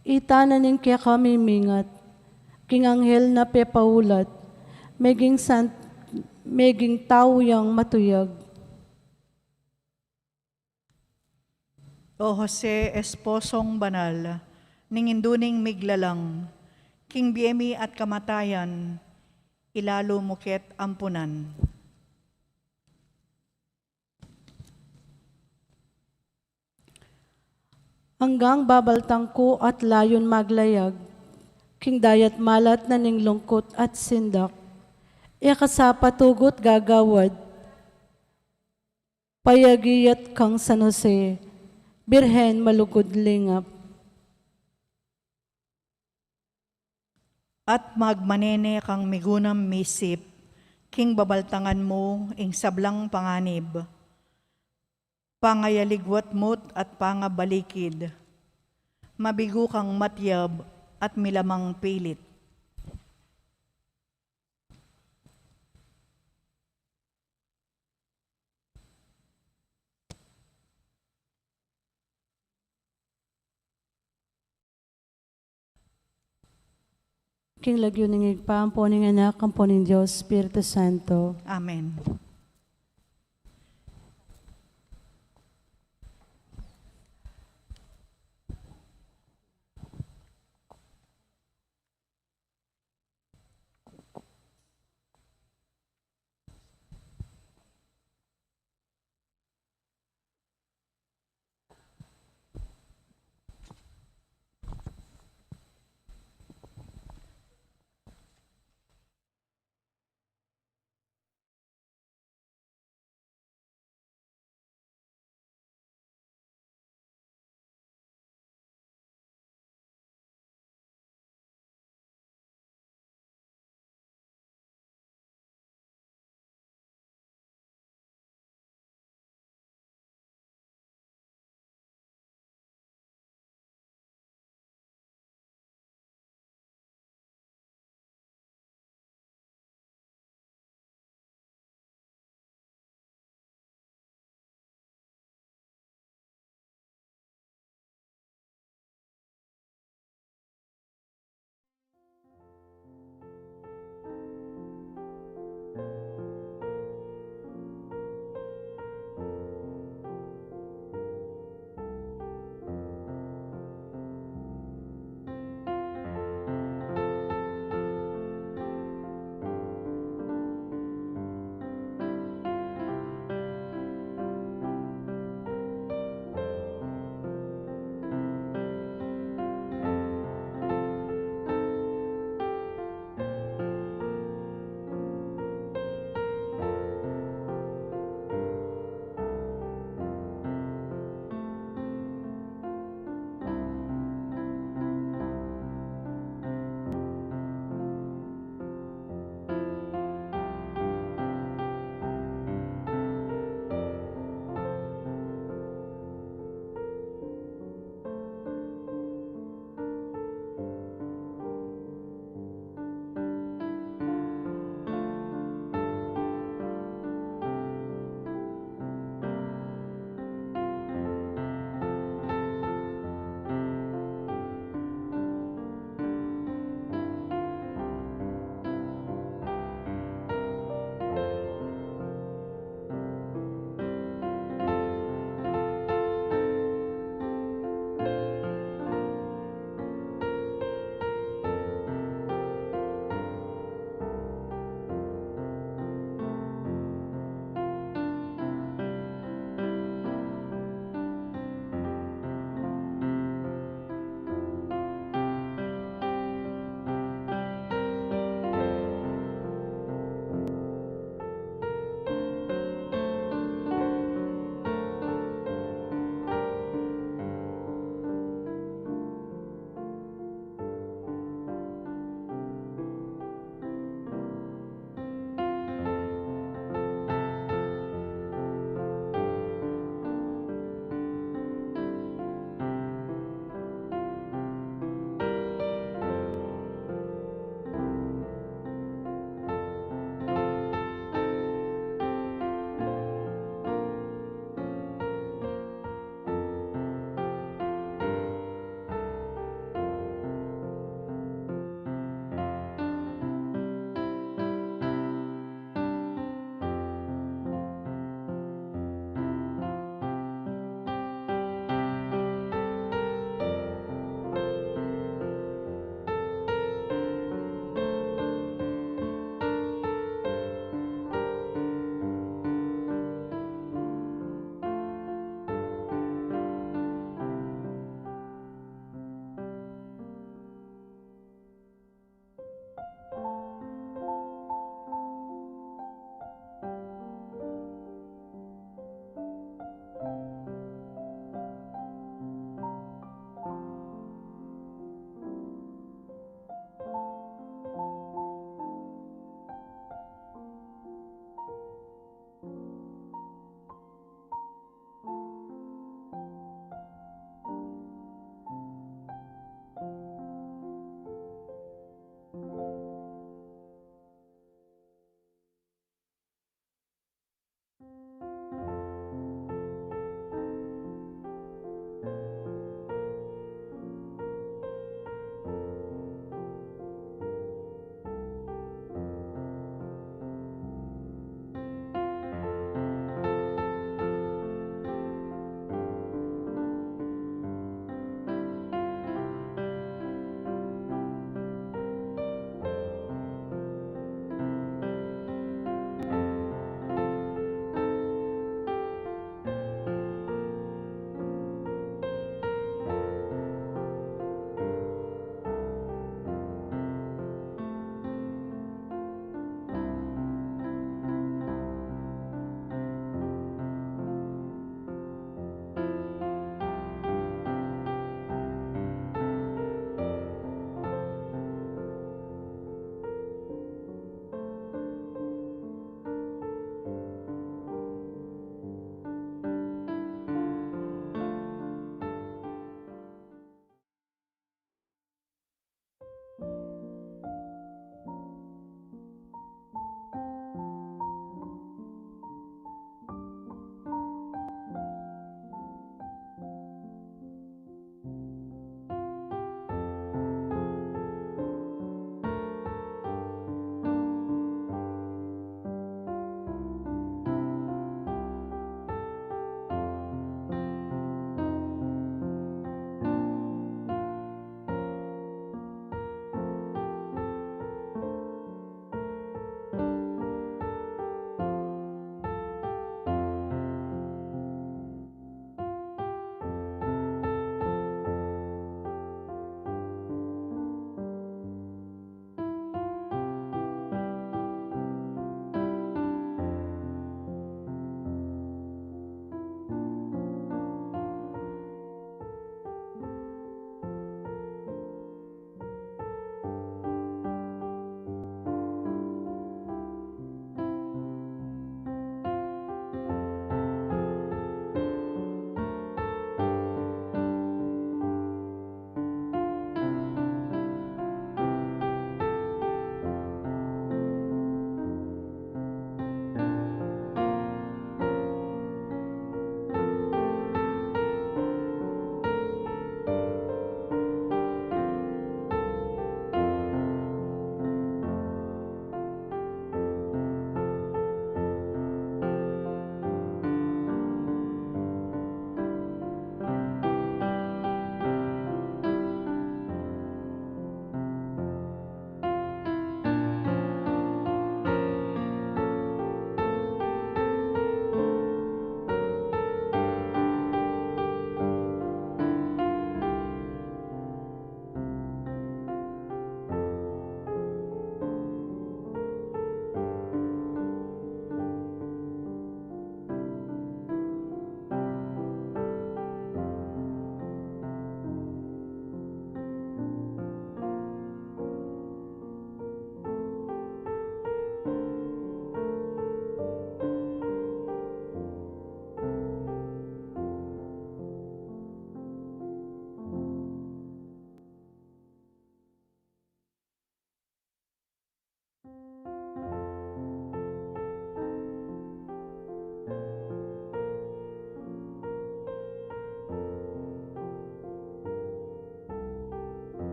ita na ning keka mimingat, king anghel na pepaulat, meging san-, meging tau yang matuyag. O Jose, esposong banal, ning indu ning miglalang, king bie mi at kamatayan, ilalu mu ke't ampunan. Anggang babaltang ku at layun maglayag, king dayat malat na ning lungkut at sindak, e ka sa patugut gagawad, payagiyat kang San Jose, Birhen malugud lingap. At magmanene kang migunam misip, king babaltangan mu ing sablang panganib, pangayaligwat mu't at pangabalikid, mabigu kang matyab at milamang pilit. King lagyu ning Ibpa, ampo ning Anak, ampo ning Dios Espiritu Santo. Amen.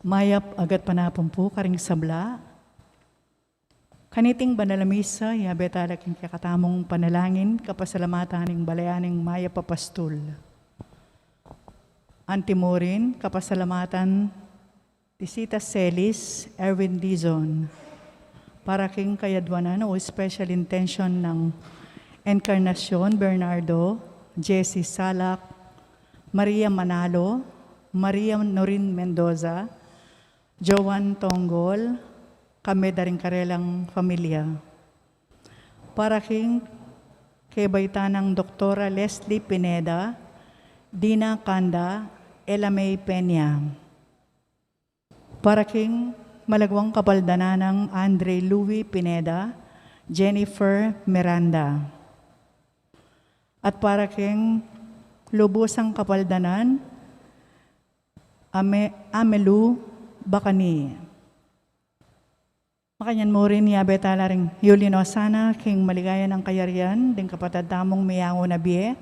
Mayap a gatpanapun pu karing sabla. Kaniting banal a misa, yabe tala king kekatamung panalangin, kapasalamatan ning balayan ning mayap a pastul. Antimurin, kapasalamatan Tisita Celis, Erwin Dizon, para king kayadwanan o special intention nang Encarnacion Bernardo, Jessie Salak, Maria Manalo, Maria Norin Mendoza, Joan Tonggol, kambe da ring karelang familia. Para king kebaitan nang Doktora Leslie Pineda, Dina Canda, Ella May Peña. Para king malagwang kapaldanan nang Andre Louis Pineda, Jennifer Miranda. At para king lubusang kapaldanan, Ame-, Amelu Bacani. Makanyan mu rin, yabe tala ring Yulino sana king maligaya nang kayarian ding kapatad tamung miyangu na bie.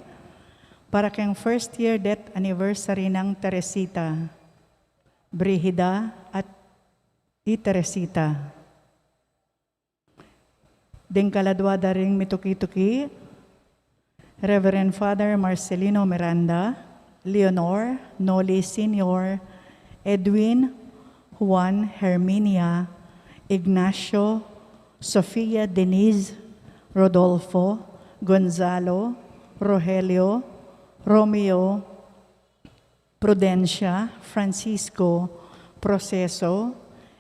Para king first year death anniversary nang Teresita, Brigida at i Teresita. Ding kaladwa da ring mituki-tuki, Reverend Father Marcelino Miranda, Leonor, Noli Senior, Edwin, Juan, Herminia, Ignacio, Sofia, Denise, Rodolfo, Gonzalo, Rogelio, Romeo, Prudencia, Francisco, Proceso,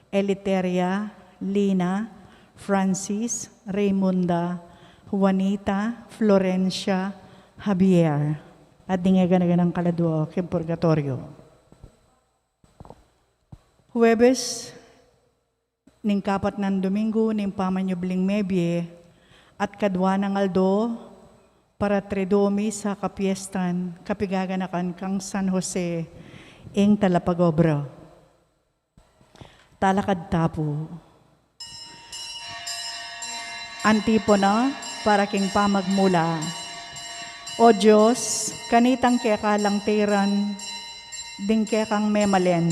Eliteria, Lina, Francis, Raymunda, Juanita, Florencia, Javier. At ding e gana-ganang kaladwa king purgatorio. Huwebes, ning kapat nang Domingo ning pamanyubling mebie, at kadwa nang aldo para Triduo Misa kapiestan, kapigaganakan kang San Jose, ing talapag-obra. Talakad ta pu. Antipona para king pamagmula. O Dios, kanitang keka lang tiran ding kekang memalen,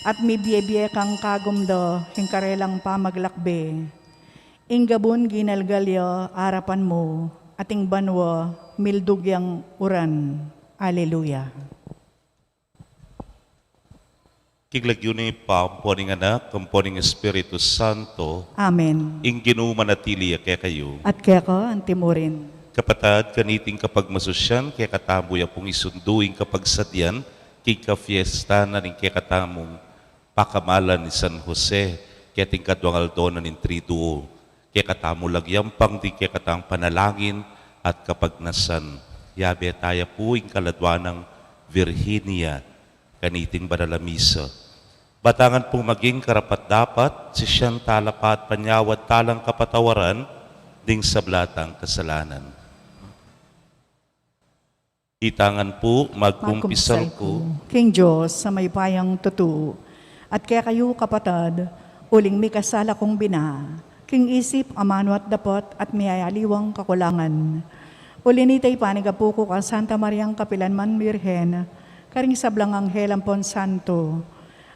at mibie-bie kang kagum da king karelang pamaglakbe. Ing gabun ginalgal ya arapan mu, at ing banua mildug yang uran. Aleluya. King lagyu ning Ibpa, ampo ning Anak, ampo ning Espiritu Santo. Amen. Ing Ginu manatili ya kekayu. At keka antimurin. Kapatad, kaniting kapagmasusyan, kekatamu ya pung isundu ing kapagsadian king kapiestan na ning kekatamung pakamalan i San Jose, keting kadwang aldo na ning Triduo. Kekatamu lagyampang ding kekatang panalangin at kapagnasan. Yabe taya pu ing kaladwa nang Virginia kaniting banal a misa. Batangan pung maging karapat-dapat, sisian tala pa at panyawad talang kapatawaran ding sabla tang kasalanan. Itangan pu, magkumpisal ku king Dios a mayupayang tutu, at kekayu kapatad, uling mikasala kung bina, king isip, amanu at dapat, at miyayaliwang kakulangan. Uli nita ipanigapu ku kang Santa Mariang kapilanman Birhen, karing sablang anghel ampon santo,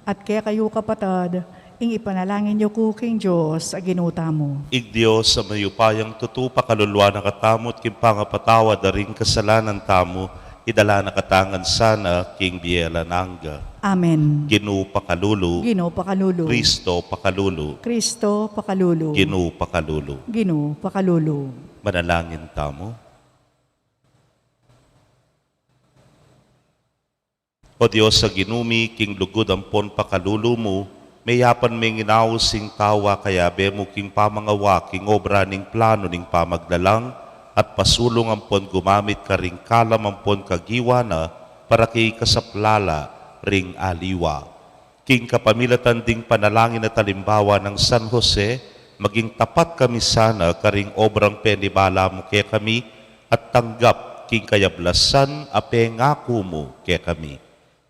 at kekayu kapatad, ing ipanalangin yu ku king Dios a Ginu tamu. Ing Dios a mayupayang tutu pakaluluan na katamu at king pangapatawad da ring kasalanan tamu, idala na katamu ngan sana king bie alang angga. Amen. Ginu pakalulu. Ginu pakalulu. Kristo pakalulu. Kristo pakalulu. Ginu pakalulu. Ginu pakalulu. Manalangin tamu. O Dios a Ginu mi, king lugud ampon pakalulu mu, meyapan meng inaus ing tau a kayabe mu king pamangawa king obra ning planu ning pamaglalang, at pasulung ampon gumamit karing kalam ampon kagiwa na para king ikasaplala ring aliwa. King kapamilatan ding panalangin at alimbawa nang San Jose, maging tapat kami sana karing obrang penibala mu kekami, at tanggap king kayablasan a pengaku mu kekami.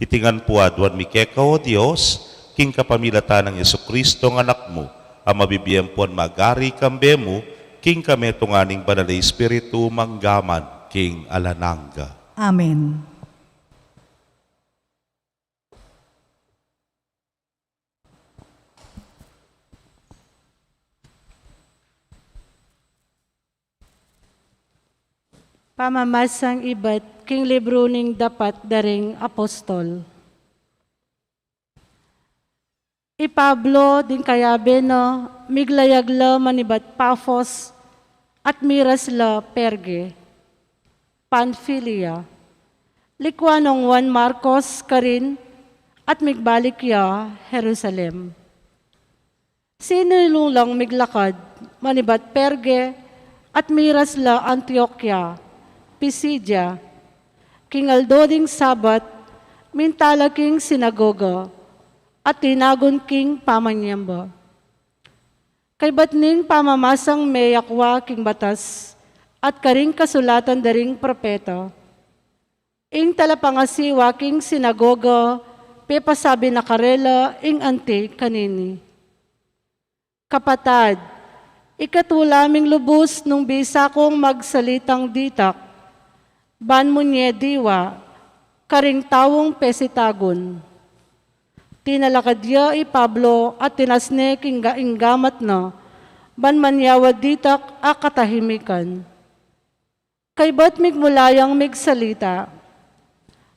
Iti ngan pu aduan mi keka, O Dios, king kapamilatan nang Jesucristo a Anak mu, a mabibie ampon mag-ari kambe mu, king kametungan ning Banal a Espiritu, mangga man king alang angga. Amen. Pamamasang ibat king libru ning dapat da ring apostol. I Pablo ding kayabe na, miglayag la manibat Pafos at miras la Perge, Panfilia. Likwan nong Juan Marcos karin at migbalik ya Jerusalem. Sinilung lang miglakad manibat Perge at miras la Antioquia, Pisidia. King aldo ding Sabat, minta la king sinagoga at tinagun king pamanyamba. Kaybat ning pamamasang meyakwa king batas at karing kasulatan da ring propeta, ing talapangasiwa king sinagoga pepasabi na karela ing anti kanini, "Kapatad, ikatu la ming lubus nung bisa kung magsalitang ditak, ban mu nye diwa karing taung pesitagun." Tinalakad ya i Pablo at tinas ne king ga-, ing gamat na, ban manyawad ditak a katahimikan. Kaybat migmula yang migsalita,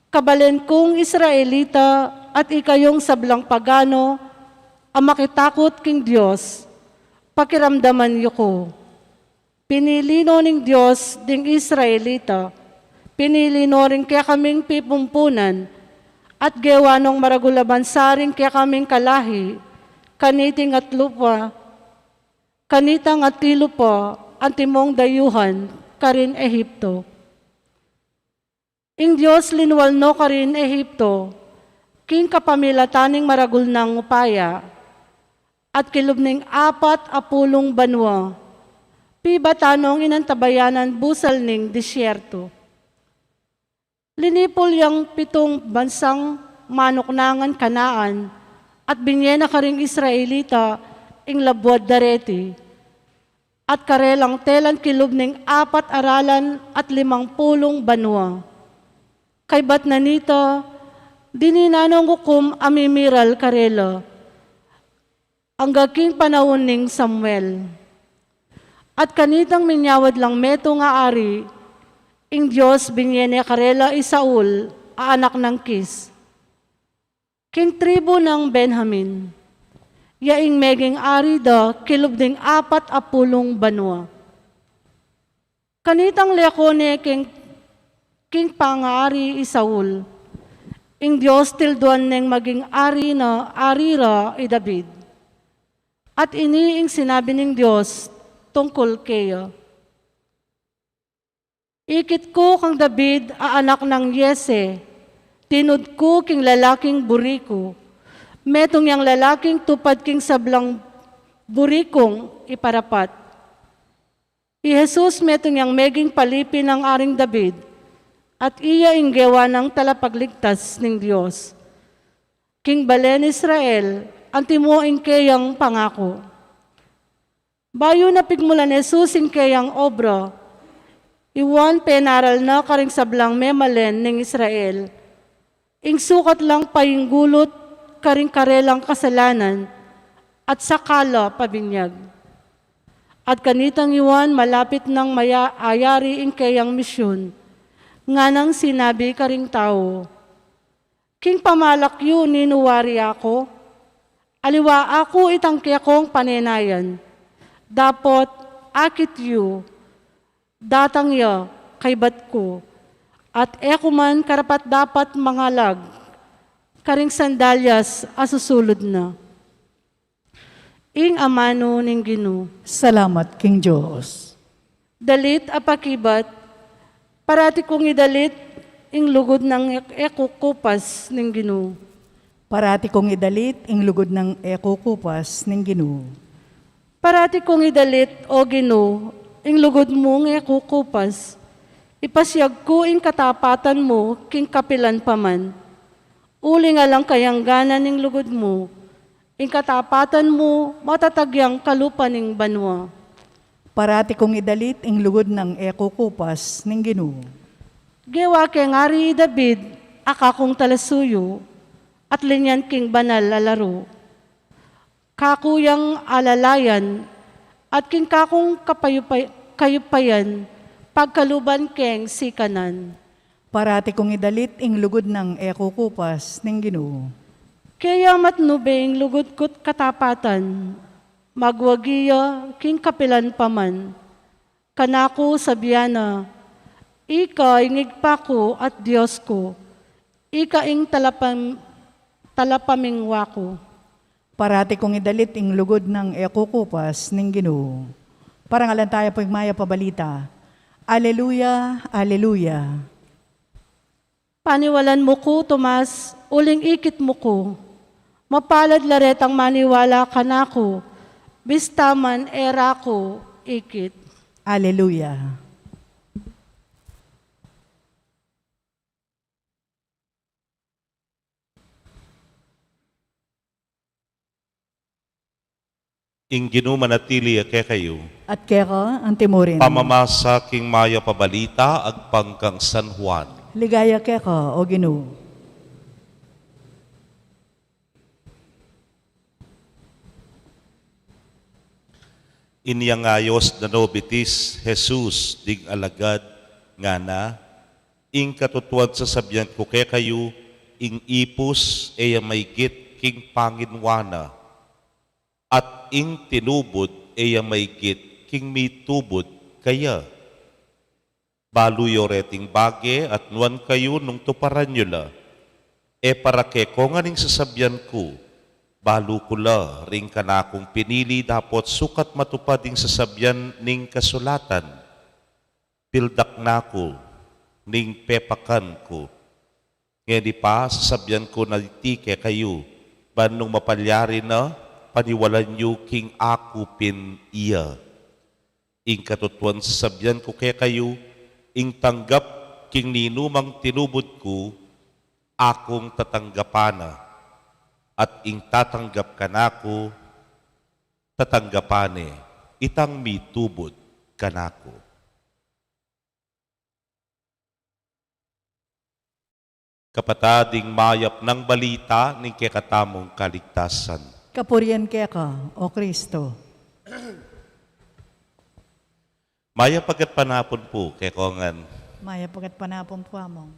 "Kabalen kung Israelita at ikayung sablang pagano a makitakut king Dios, pakiramdaman yu ku. Pinili no ning Dios ding Israelita, pinili no ring kekaming pipumpunan, at gewa nong maragul a bansa ring kekaming kalahi, kaniting at lupa, kanitang atilu pa antimong dayuhan karin Ehipto. Ing Dios linwal no karin Ehipto, king kapamilatan ning maragul nang upaya, at kilub ning apat a pulung banua, pibatan nong inantabayanan busal ning disyerto." Linipul yang pitung bansang manuknangan Kanaan, at binye na karing Israelita ing labuad dareti, at karelang telan kilub ning apat aralan at limang pulung banua. Kaybat na nita, dininan nong ukum a mimiral karela, angga king panaun ning Samuel. At kanitang minyawad lang metung a ari, ing Dios binye ne karela i Saul a anak nang Kis, king tribu nang Benjamin. Ya ing meging ari da kilub ding apat a pulung banua. Kanitang leko ne king, king pangaari i Saul, ing Dios tilduan neng maging ari na ari ra i David. At ini ing sinabi ning Dios tungkul keya, "Ikit ku kang David a anak nang Yese, tinud ku king lalaking buri ku, metung yang lalaking tupad king sablang buri kung iparapat." I Jesus metung yang meging palipi nang Aring David, at iya ing gewa nang talapagligtas ning Dios. King balen Israel, antimo ing keyang pangaku. Bayu na pigmulan Jesus ing keyang obra, i Juan penaral na karing sablang memalen ning Israel ing sukat lang painggulut karing karelang kasalanan, at saka la pabinyag. At kanitang i Juan malapit nang maya-, ayari ing keyang misyun, nganang sinabi karing tau, "King pamalak yu ninu wari aku? Aliwa aku itang kekong panenayan. Dapot akit yu, datang ya kaybat ku, at e ku man karapat-dapat mangalag karing sandalyas a susulud na." Ing amanu ning Ginu. Salamat king Dios. Dalit a pakibat, parati kung idalit ing lugud nang e-, e ku kupas ning Ginu. Parati kung idalit ing lugud nang e ku kupas ning Ginu. Parati kung idalit, O Ginu, ing lugud mung e ku kupas. Ipasyag ku ing katapatan mu king kapilan pa man. Uling alang kayangganan ing lugud mu, ing katapatan mu matatag yang kalupa ning banua. Parati kung idalit ing lugud nang e ku kupas ning Ginu. Gewa keng ari i David a kakung talasuyu, at linyan king banal a laru. Kaku yang alalayan, at king kakung kapayupay-, kayupayan, pagkaluban keng sikanan. Parati kung idalit ing lugud nang e kukupas ning Ginu. Kaya matnube ing lugud ku't katapatan, magwagi ya king kapilan pa man. Kanaku sabian na, "Ika ing Ibpa ku at Dios ku, ika ing talapam-, talapamingwa ku." Parati kung idalit ing lugud nang e kukupas ning Ginu. Parangalan taya pu ing mayap a balita. Aleluya, aleluya. Paniwalan mu ku, Tomas, uling ikit mu ku. Mapalad la retang maniwala kanaku, bista man e ra ku ikit. Aleluya. Ing Ginu manatili ya kekayu. At keka antimurin. Pamamasa king mayap a balita agpang kang San Juan. Ligaya keka, o Ginu. Inyang ayos na no bitis Jesus ding alagad, ngana, "Ing katutuan sasabian ku kekayu, ing ipus e ya maigit king panginwa na, at ing tinubud e ya maigit king mitubud kaya." Balu yu reting bage at nuan kayu nung tuparan yu la. E para kekongan ing sasabian ku, balu ku la ring kanakung pinili dapot sukat matupad ing sasabian ning kasulatan. Pildak na ku ning pepakan ku. Ngeni pa, sasabian ku na iti kekayu, ban nung mapalyari na, paniwalan yu king aku pin iya. Ing katutuan sasabian ku kekayu, ing tanggap king ninumang tinubud ku, akung tatanggapan na, at ing tatanggap kanaku, tatanggapan ne itang mitubud kanaku. Kapatad, ing mayap nang balita ning kekatamung kaligtasan. Kapurian keka, O Kristo. Mayap a gatpanapun pu kekongan. Mayap a gatpanapun pu, Among.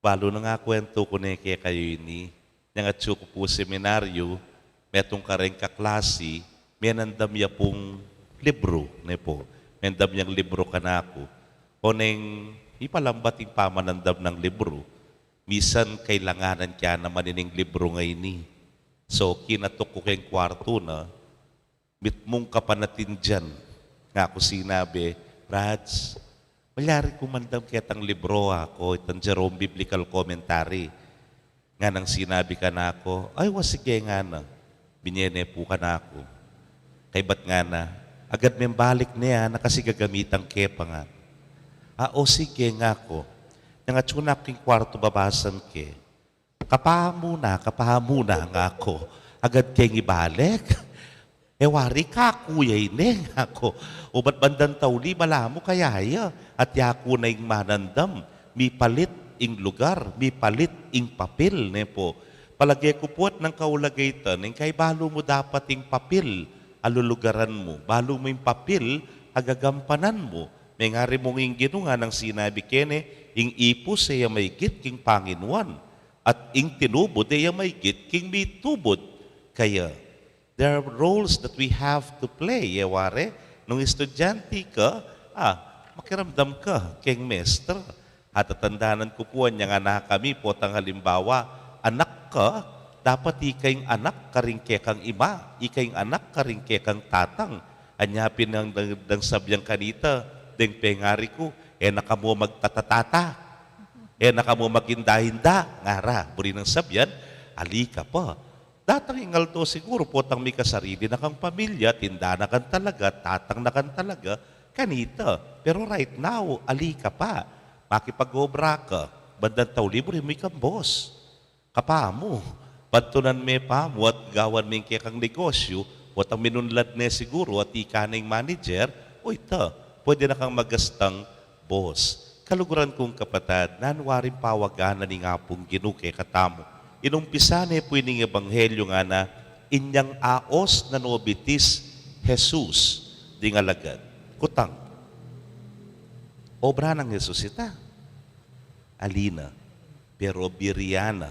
Balu na nga kwentu ku ne kekayu ini, nyang atsu ku pu seminaryu, metung kareng kaklasi, menandam ya pung libru, ne pu. Menandam yang libru kanaku. O neng ipalambat ing pamanandam nang libru, misan kailanganan ke naman ining libru ngeni. So, kinatuk ku keng kwartu na, mitmung kapanatindian. Ngaku sinabi, "Rads, malyari ku mandam ketang libro," aku, "itang Jerome Biblical Commentary." Nganang sinabi kanaku, "Ay, wa, sige," ngana. Binye ne pu kanaku. Kaybat ngana, "Agad meng balik ne, ah, kasi gagamitan ke pa," ngana. "Ah, o, sige," ngaku. Nang atsu na ku king kwartu, babasan ke. "Kapamu na, kapamu na," ngaku. "Agad keng ibalik?" "E wari, kaku ya ini," ngaku. "O ba't bandang tauli, balamu kaya ya?" At yaku na ing manandam, mipalit ing lugar, mipalit ing papil, ne pu. Palage ku pu at nang kaulaga ita, neng kaibalu mu dapat ing papil a lulugaran mu, balu mu ing papil a gagampanan mu. Mengari mung ing Ginu nganang sinabi kene, ing ipus e ya maigit king panginuan, at ing tinubud e ya maigit king mitubud kaya. There are roles that we have to play, e wari? Nung estudyante ka, ah, makiramdam ka keng mestro. Atatandanan ku pu, anyang anak kami, potang halimbawa, anak ka, dapat ika ing anak karing kekang ima, ika ing anak karing kekang tatang. Anya pin nang, nang, nang sabian kanita, deng pengari ku, "E na kamu magtatatata. E na kamu maginda-inda," ngara. Buri nang sabian, "Ali ka pa." Datang ing aldo siguru, potang mikasarili na kang pamilya, tinda na kang talaga, tatang na kang talaga, kanita. Pero right now, ali ka pa. Makipag-obra ka, bandang tauli buri mu ikang boss. Kapamu, pantunan me pamu at gawan me ing kekang negosyu, potang minunlad ne siguru at ika na ing manager, o ita, pwede na kang magastang boss. Kaluguran kung kapatad, nanu waring pawagan na ning Apung Ginu kekatamu. Inumpisa ne pu ining ebanghelyu ngana, "Inyang aos na no bitis Jesus ding alagad." Kutang. Obra nang Jesus ita. Ali na, pero biri ya na,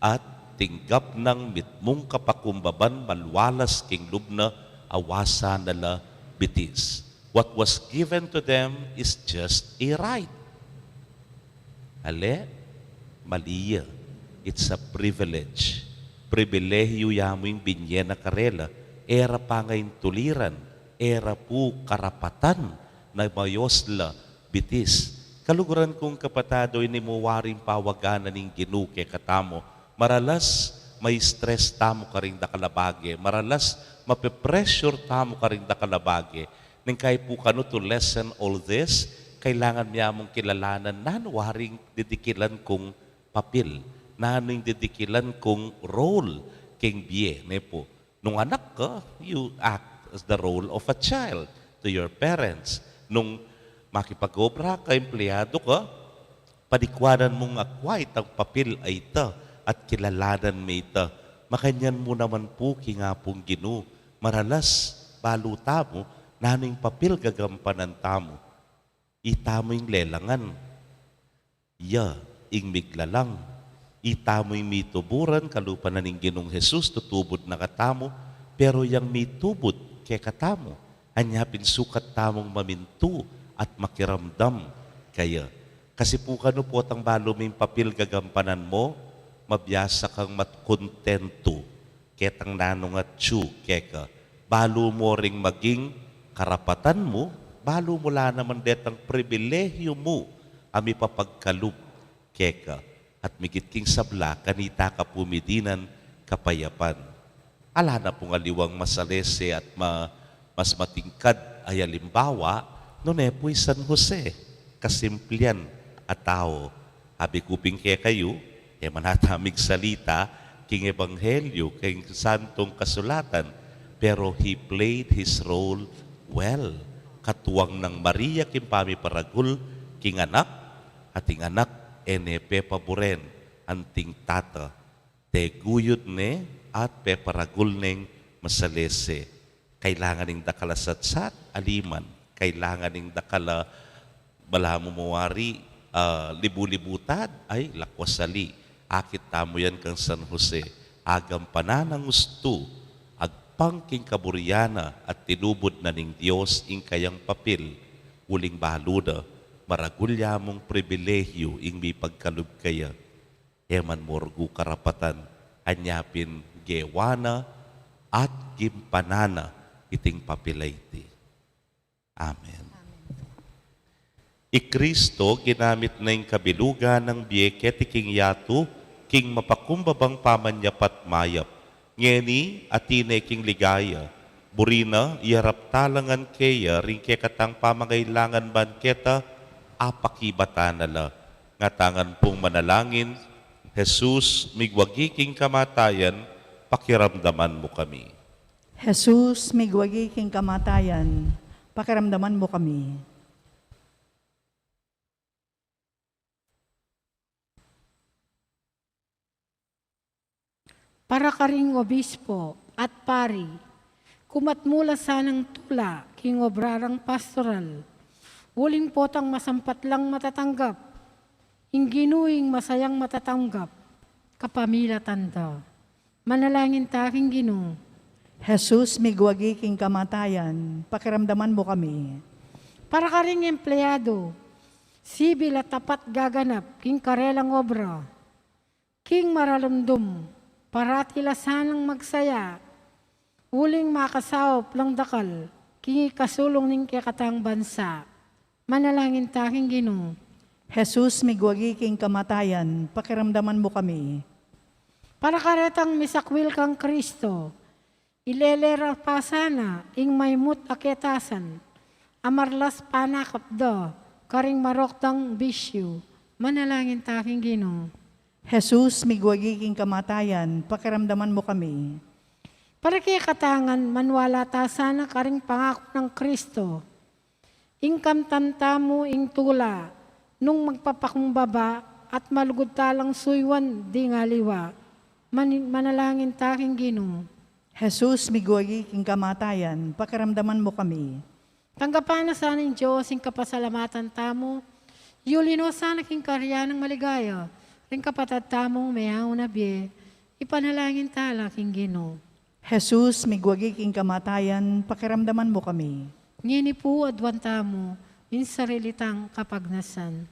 at tinggap nang mitmung kapakumbaban malualas king lub na, awasan na la bitis. What was given to them is just a right. Ale, mali ya. It's a privilege. Pribilehiyu ya mu ing binye na karela. E ra pangaintuliran, e ra pu karapatan na mayos la bitis. Kaluguran kung kapatad, o ini mu waring pawagan na ning Ginu kekatamu. Maralas, ma-stress tamu karing dakal a bage. Maralas, mape-pressure tamu karing dakal a bage. Ning kaipu kanu to lessen all this, kailangan mya mung kilalanan nanu waring didikilan kung papil, nanu ing didikilan kung role king bie, ne pu. Nung anak ka, you act as the role of a child to your parents. Nung makipag-obra ka, empleyado ka, padikwanan mung akwa itang papil a ita at kilalanan me ita. Makanyan mu naman pu king Apung Ginu, maralas, balu tamu nanu ing papil gagampanan tamu. Itamu ing lelangan. Iya ing miglalang. Itamu ing mituburan, kalupa na ning Ginung Jesus tutubud na katamu, pero yang mitubud kekatamu, anya pin sukat tamung mamintu at makiramdam kaya. Kasi pu kanu potang balu ming papil gagampanan mo, mabiasa kang matkontentu ketang nanung atyu keka. Balu mo ring maging karapatan mu, balu mu la naman detang pribilehiyu mu a mipapagkalub keka. At migit king sabla, kanita ka pu midinan kapayapan. Ala na pung aliwang masalese at ma-, mas matingkad a alimbawa, nune pu i San Jose, kasimplian a tau. Abi ku pin kekayu, e man ata migsalita king ebanghelyu, king Santong Kasulatan, pero he played his role well. Katuang nang Maria king pamiparagul king anak, at ing anak e ne pepaburen anting tata. Teguyud ne at peparagul neng masalese. Kailangan ing dakal a satsat, aliman. Kailangan ing dakal a balamu mawari, ah, libu-libutad, ay, lakwas ali. Akit tamu yan kang San Jose. Agampanan nang ustu, agpang king kaburian na at tinubud na ning Dios ing kayang papil, uling balu da, maragul ya mung pribilehiyu ing mipagkalub kaya. E man mu rugu karapatan, anya pin gewa na at gimpanan na iting papil a iti. Amen. I Kristo ginamit na ing kabilugan nang bie keti king yatu, king mapakumbabang pamanyapat mayap. Ngeni, atin ne king ligaya, buri na, iyarap tala ngan keya ring kekatang pamangailangan ban keta, apakibatan na la. Ngatamu ngan pung manalangin. Jesus, migwagi king kamatayan, pakiramdaman mu kami. Jesus, migwagi king kamatayan, pakiramdaman mu kami. Para karing obispo at pari, kumat mu la sanang tula king obra rang pastoral, uling potang masampat lang matatanggap, ing Ginu ing masayang matatanggap, kapamilatan da. Manalangin ta king Ginu. Jesus, migwagi king kamatayan, pakiramdaman mu kami. Para karing empleyado, sibil a tapat gaganap king karelang obra, king maralumdum, parati la sanang magsaya, uling makasaup lang dakal king ikasulung ning kekatang bansa. Manalangin ta king Ginu. Jesus, migwagi king kamatayan, pakiramdaman mu kami. Para karetang misakwil kang Kristo, ilele ra pa sana ing maymut a ketasan a marlas panakap da karing marok dang bisyu. Manalangin ta king Ginu. Jesus, migwagi king kamatayan, pakiramdaman mu kami. Para kekatang maniwala ta sana karing pangaku nang Kristo, ing kamtan tamu ing tula nung magpapakumbaba at malugud talang suyuan ding aliwa. Mani-, manalangin ta king Ginu. Jesus, migwagi king kamatayan, pakiramdaman mu kami. Tanggapan na sa ning Dios ing kapasalamatan tamu, yuli no sana king karya nang maligaya ring kapatad tamung meauna bie. Ipanalangin tala king Ginu. Jesus, migwagi king kamatayan, pakiramdaman mu kami. Ngeni pu aduan tamu ing sarili tang kapagnasan.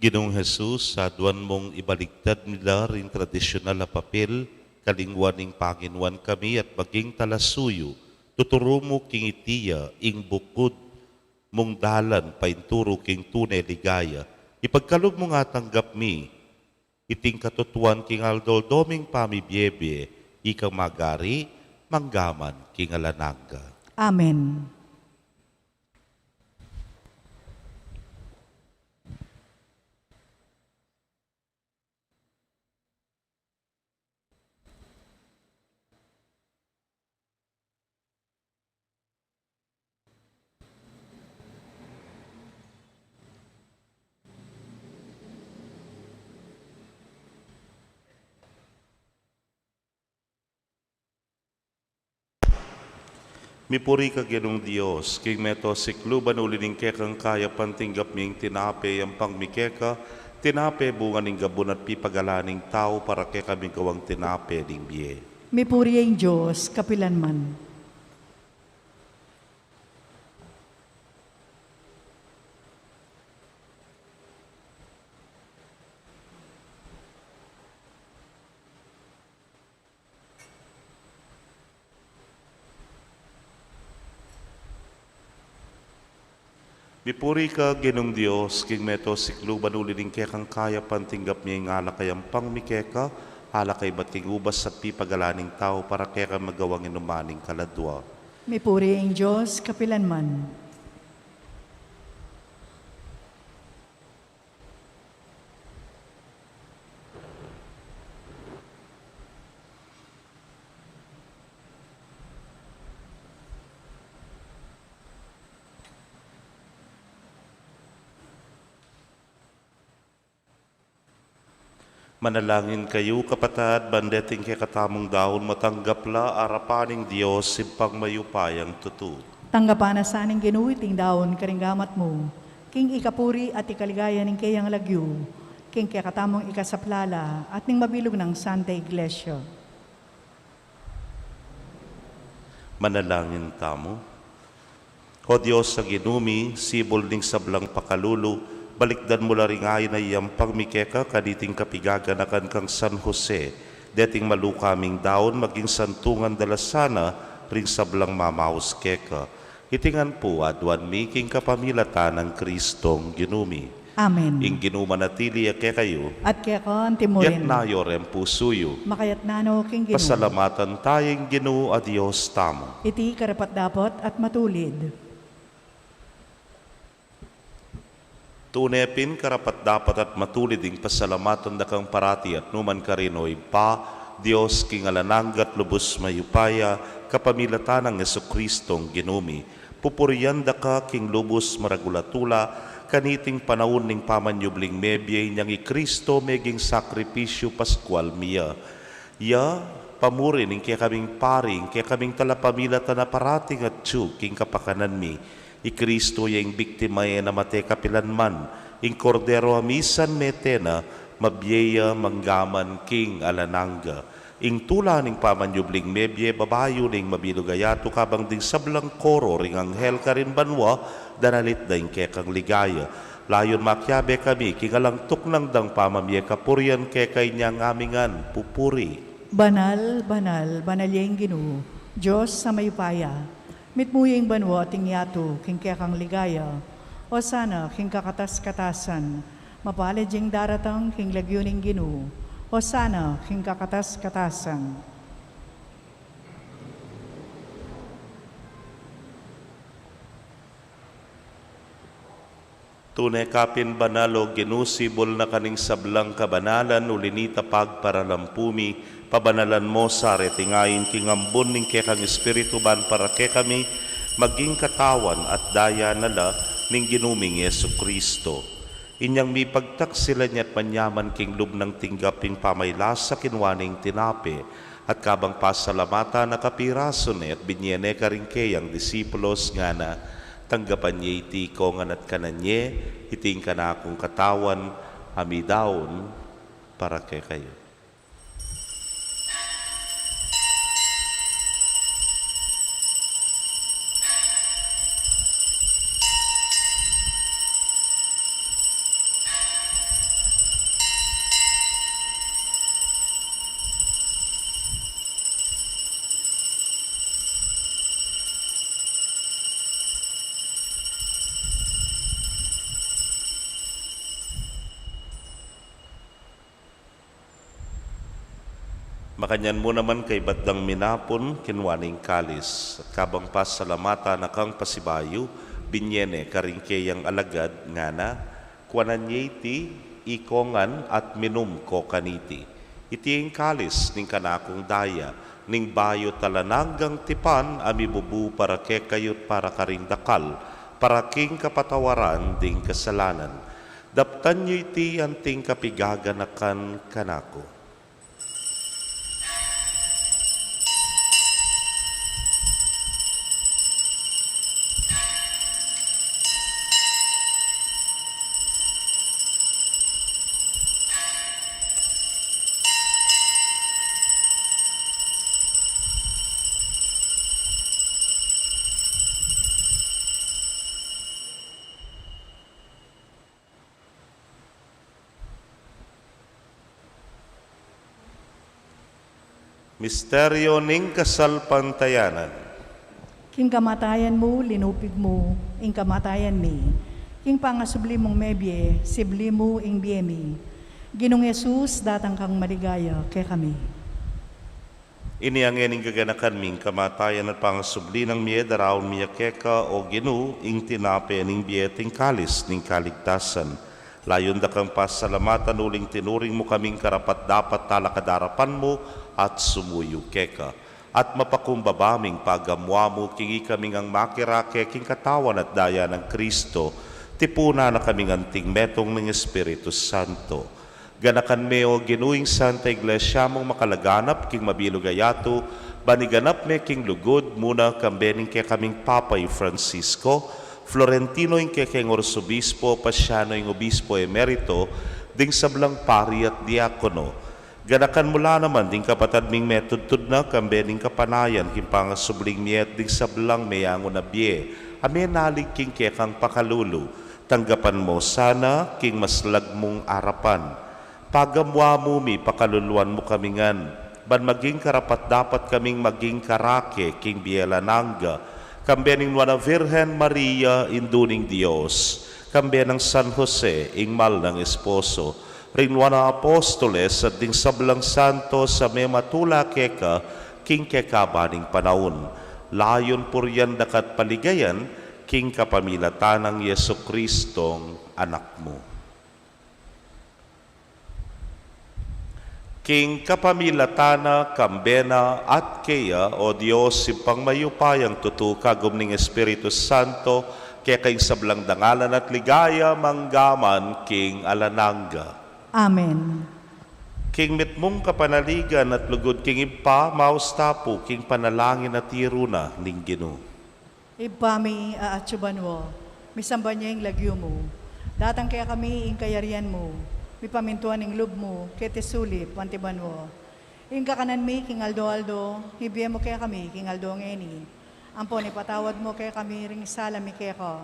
Ginung Jesus, aduan mung ibaligtad mi la ring tradisyunal a papel, kalingwan ning panginuan kami at maging talasuyu, tuturu mu king iti ya ing bukud mung dalan painturu king tune ligaya. Ipagkalub mung atanggap mi iting katutuan king aldo-aldo ming pamibiebie, ikang magari manggaman king alang angga. Amen. Mipuri ka Ginung Dios, king meto sikluban uli ning kekang kayapan tinggap mi ing tinape, yampang mi keka, tinape bunga ning gabun at pipagalan ning tau, para kekami gawang tinape ning bie. Mipuri ing Dios kapilan man. Mipuri ka Ginung Dios, king meto sikluban uli ning kekang kayapan tinggap mi ing alak a yampang mi keka, alak a ibat king ubas at pipagalan ning tau, para kekami magawang inuman ning kaladua. Mipuri ing Dios kapilan man. Manalangin kayu, kapatad, ban deting kekatamung daun matanggap la arapan ning Dios, Ibpang mayupayang tutu. Tanggapan na sa ning Ginu iting daun karing gamat mu, king ikapuri at ikaligaya ning keyang lagyu, king kekatamung ikasaplala at ning mabilug nang Santa Iglesia. Manalangin tamu. O Dios a Ginu mi, sibul ning sablang pakalulu, balikdan mu la ring ain a iyampang mi keka kaniting kapigaganakan kang San Jose, deting malu kaming daun maging santungan da la sana ring sablang mamaus keka. Iti ngan pu aduan mi king kapamilatan nang Kristong Ginu mi. Amen. Ing Ginu manatili ya kekayu. At keka mu rin. Itas yu reng pusu yu. Makaitas no king Ginu. Pasalamatan taya ing Ginu a Dios tamu. Iti karapat-dapat at matulid. Tune pin karapat-dapat at matulid ing pasalamatan da kang parati at nu man karin, O Ibpa, Dios king alang angga at lubus mayupaya, kapamilatan nang Jesukristong Ginu mi. Pupurian da ka king lubus maragul a tula, kaniting panaun ning pamanyubling mebie, inyang i Kristo meging sakripisyu paskual mi ya. Ya pamuri ning kekaming pari, ing kekaming talapamilatan a parating atyu king kapakanan mi. I Kristo ya ing biktima e na mate kapilan man, ing Kordero a misan mete na, mabie ya manggaman king alang angga. Ing tula ning pamanyubling mebie, babayu ning mabilug a yatu, kabang ding sablang koro ring anghel karin banua, danalit da ing kekang ligaya. Layun makiabe kami king alang tuknang dang pamamie kapurian keka, inyang ngan mi ngan pupuri. Banal, banal, banal ya ing Ginu, Dios a mayupaya. Mitmu ya ing banua at ing yatu king kekang ligaya. Osana king kakatas-katasan. Mapalad ya ing daratang king lagyu ning Ginu. Osana king kakatas-katasan. Tune ka pin banal, O Ginu, sibul na ka ning sablang kabanalan, uli nita pagparalampu mi, pabanalan mo sa reting ain king ambun ning kekang Espiritu, ban para kekami maging katawan at daya na la ning Ginu ming Jesukristo. Inyang mipagtaksilan ya at manyaman king lub nang tinggap ing pamaylasa, kinua ne ing tinape, at kabang pasalamatan na, kapirasu ne at binye ne karing keyang disipulos, ngana: Tanggapan ye iti ikongan at kanan ye, iti ing kanakung katawan a midaun para kekayu. Makanyan mu naman, kaybat dang minapun, kinua ne ing kalis, at kabang pasalamatan na kang pasibayu, binye ne karing keyang alagad, ngana: Kuanan ye iti ikongan at minum ko kaniti. Iti ing kalis ning kanakung daya, ning bayu at alang anggang tipan a mibubu para kekayu at para karing dakal, para king kapatawaran ding kasalanan. Daptan yu iti anting kapigaganakan kanaku. Misteryo ning kasalpantayanan. King kamatayan mu, linupig mu ing kamatayan mi. King pangasubli mung mebie, sibli mu ing bie mi. Ginung Jesus, datang kang maligaya kekami. Ini ngeni ing gaganakan mi, ing kamatayan at pangasubli nang mie, daraun mi ya keka, o Ginu, ing tinape ning bie at ing kalis ning kaligtasan. Layun da kang pasalamatan uling tinuring mu kaming karapat-dapat talakad king arapan mu at sumuyu keka. At mapakumbaba ming pagamuan mu king ikami ngang makirake king katawan at daya nang Kristo, tipunan na kaming anting metung ning Espiritu Santo. Ganakan me, o Ginu, ing Santa Iglesia mung makalaganap king mabilug a yatu, ban iganap me king lugud, muna kambe ning kekaming Papa i Francisco, Florentino ing kekeng Arsobispo, Pasiano ing Obispo Emerito, ding sablang pari at diakono. Ganakan mu la naman ding kapatad ming metudtud na kambe ning kapanayan king pangasubling mie at ding sablang meyangu na bie a menalig king kekang pakalulu. Tanggapan mu sana king maslag mung arapan. Pagamuan mu mi, pakaluluan mu kami ngan, ban maging karapat-dapat kaming maging karake king bie alang angga, kambe ning Nuan a Virgen Maria, Indu ning Dios, kambe nang San Jose, ing mal nang esposo, ring Nuan a Apostoles, at ding sablang santos a mematula keka king kekaban ning panaun. Layun purian da ka at paligayan, king kapamilatan nang Jesucristong Anak mu. King kapamilatan na, kambe na, at keya, o Dios, Ibpang mayupayang tutu, kagum ning Espiritu Santo, keka ing sablang dangalan at ligaya, mangga man king alang angga. Amen. King mitmung kapanaligan at lugud king Ibpa, maus ta pu king panalangin a tiru na ning Ginu. Ibpa mi, a atsu banua, misamban ya ing lagyu mu. Datang kekami ing kayarian mu, mipamintuan ing lub mu, keti sulip anti banua. Ing kakanan mi king aldo-aldo, ibie mu kekami king aldo ngeni. Ampon ipatawad mu kekami ring sala mi keka,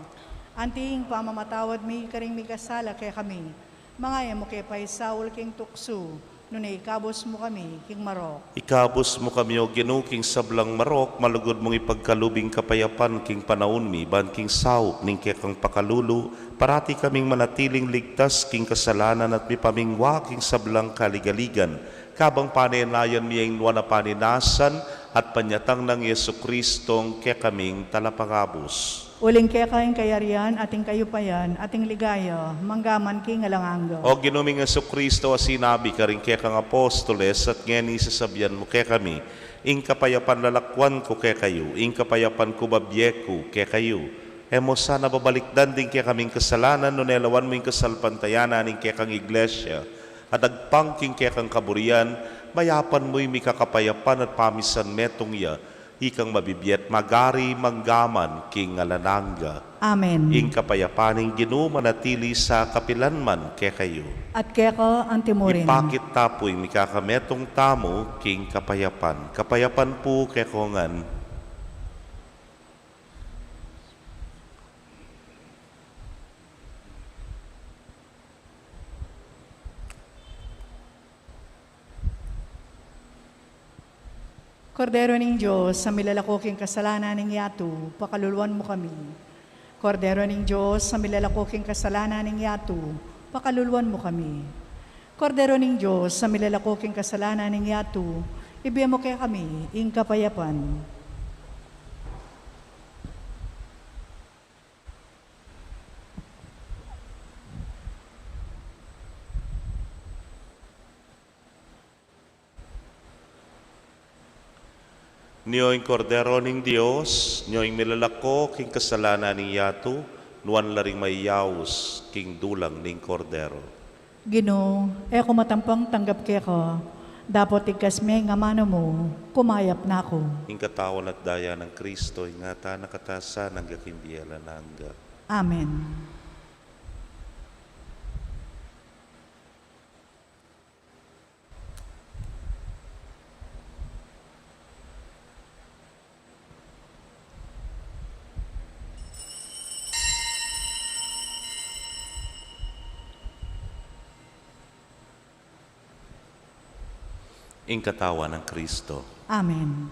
anti ing pamamatawad mi karing mikasala kekami. Manga e mu ke paisaul king tuksu, nune ikabus mu kami king marok. Ikabus mu kami, o Ginu, king sablang marok, malugud mung ipagkalub ing kapayapan king panaun mi, ban king saup ning kekang pakalulu, parati kaming manatiling ligtas king kasalanan at mipamingwa king sablang kaligaligan, kabang panenayan mi ing nuan a paninasan at panyatang nang Jesucristong kekaming Talapangabus. Uling keka ing kayarian, at ing kayupayan, at ing ligaya, mangga man king alang angga. O Ginu ming Jesucristo, a sinabi karing kekang apostoles, at ngeni sasabian mu kekami, ing kapayapan lalakwan ku kekayu, ing kapayapan ku babie ku kekayu. E mo sana babalikdan ding kekaming kasalanan, nune lawan mu ing kasalpantayanan ning kekang Iglesia, at agpang king kekang kaburian, mayapan mu ing mikakapayapan at pamisan metung ya, ikang mabibie at magari mangga man king alang angga. Amen. Ing kapayapan ning Ginu manatili sa kapilan man kekayu. At keka antimurin. Ipakit ta pu ing mikakametung tamu king kapayapan. Kapayapan pu kekongan. Kordero ning Dios, a milalako king kasalanan ning yatu, pakaluluan mu kami. Kordero ning Dios, a milalako king kasalanan ning yatu, pakaluluan mu kami. Kordero ning Dios, a milalako king kasalanan ning yatu, ibie mu kekami ing kapayapan. Nyo ing Kordero ning Dios, nyo ing milalako king kasalanan ning yatu, nuan la ring mayaus king dulang ning Kordero. Ginu, e ku matampang tanggap keka, dapot igkas me ing amanu mu, kumayap na ku. Ing katawan at daya nang Kristo, ingatan na katasan angga king bie alang angga. Amen. Ing katawan nang Kristo. Amen.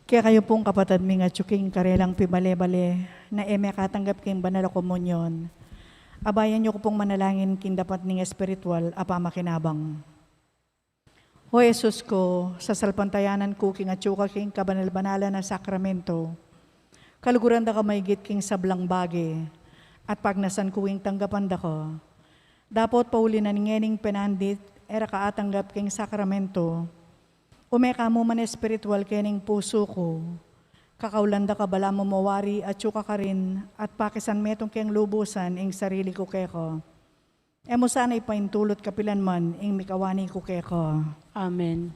Kekayu pung kapatad ming atyu king karelang pibale-bale na e mekatanggap king banal a komunyon, abayan yu ku pung manalangin king dapat ning espiritual a pamakinabang. O Jesus ku, sasalpantayanan ku king atyu ka king kabanal-banalan a sakramento, kaluguran da ka maigit king sablang bage, at pagnasan ku ing tanggapan da ka. Dapot pauli na ning ngening penandit, e ra ka atanggap king sakramento, ume ka mu man espiritual kening pusu ku. Kakaulan da ka balamu mawari atyu ka karin, at pakisan metung keng lubusan ing sarili ku keka. E mu sana ipaintulut kapilan man ing mikawani ku keka. Amen.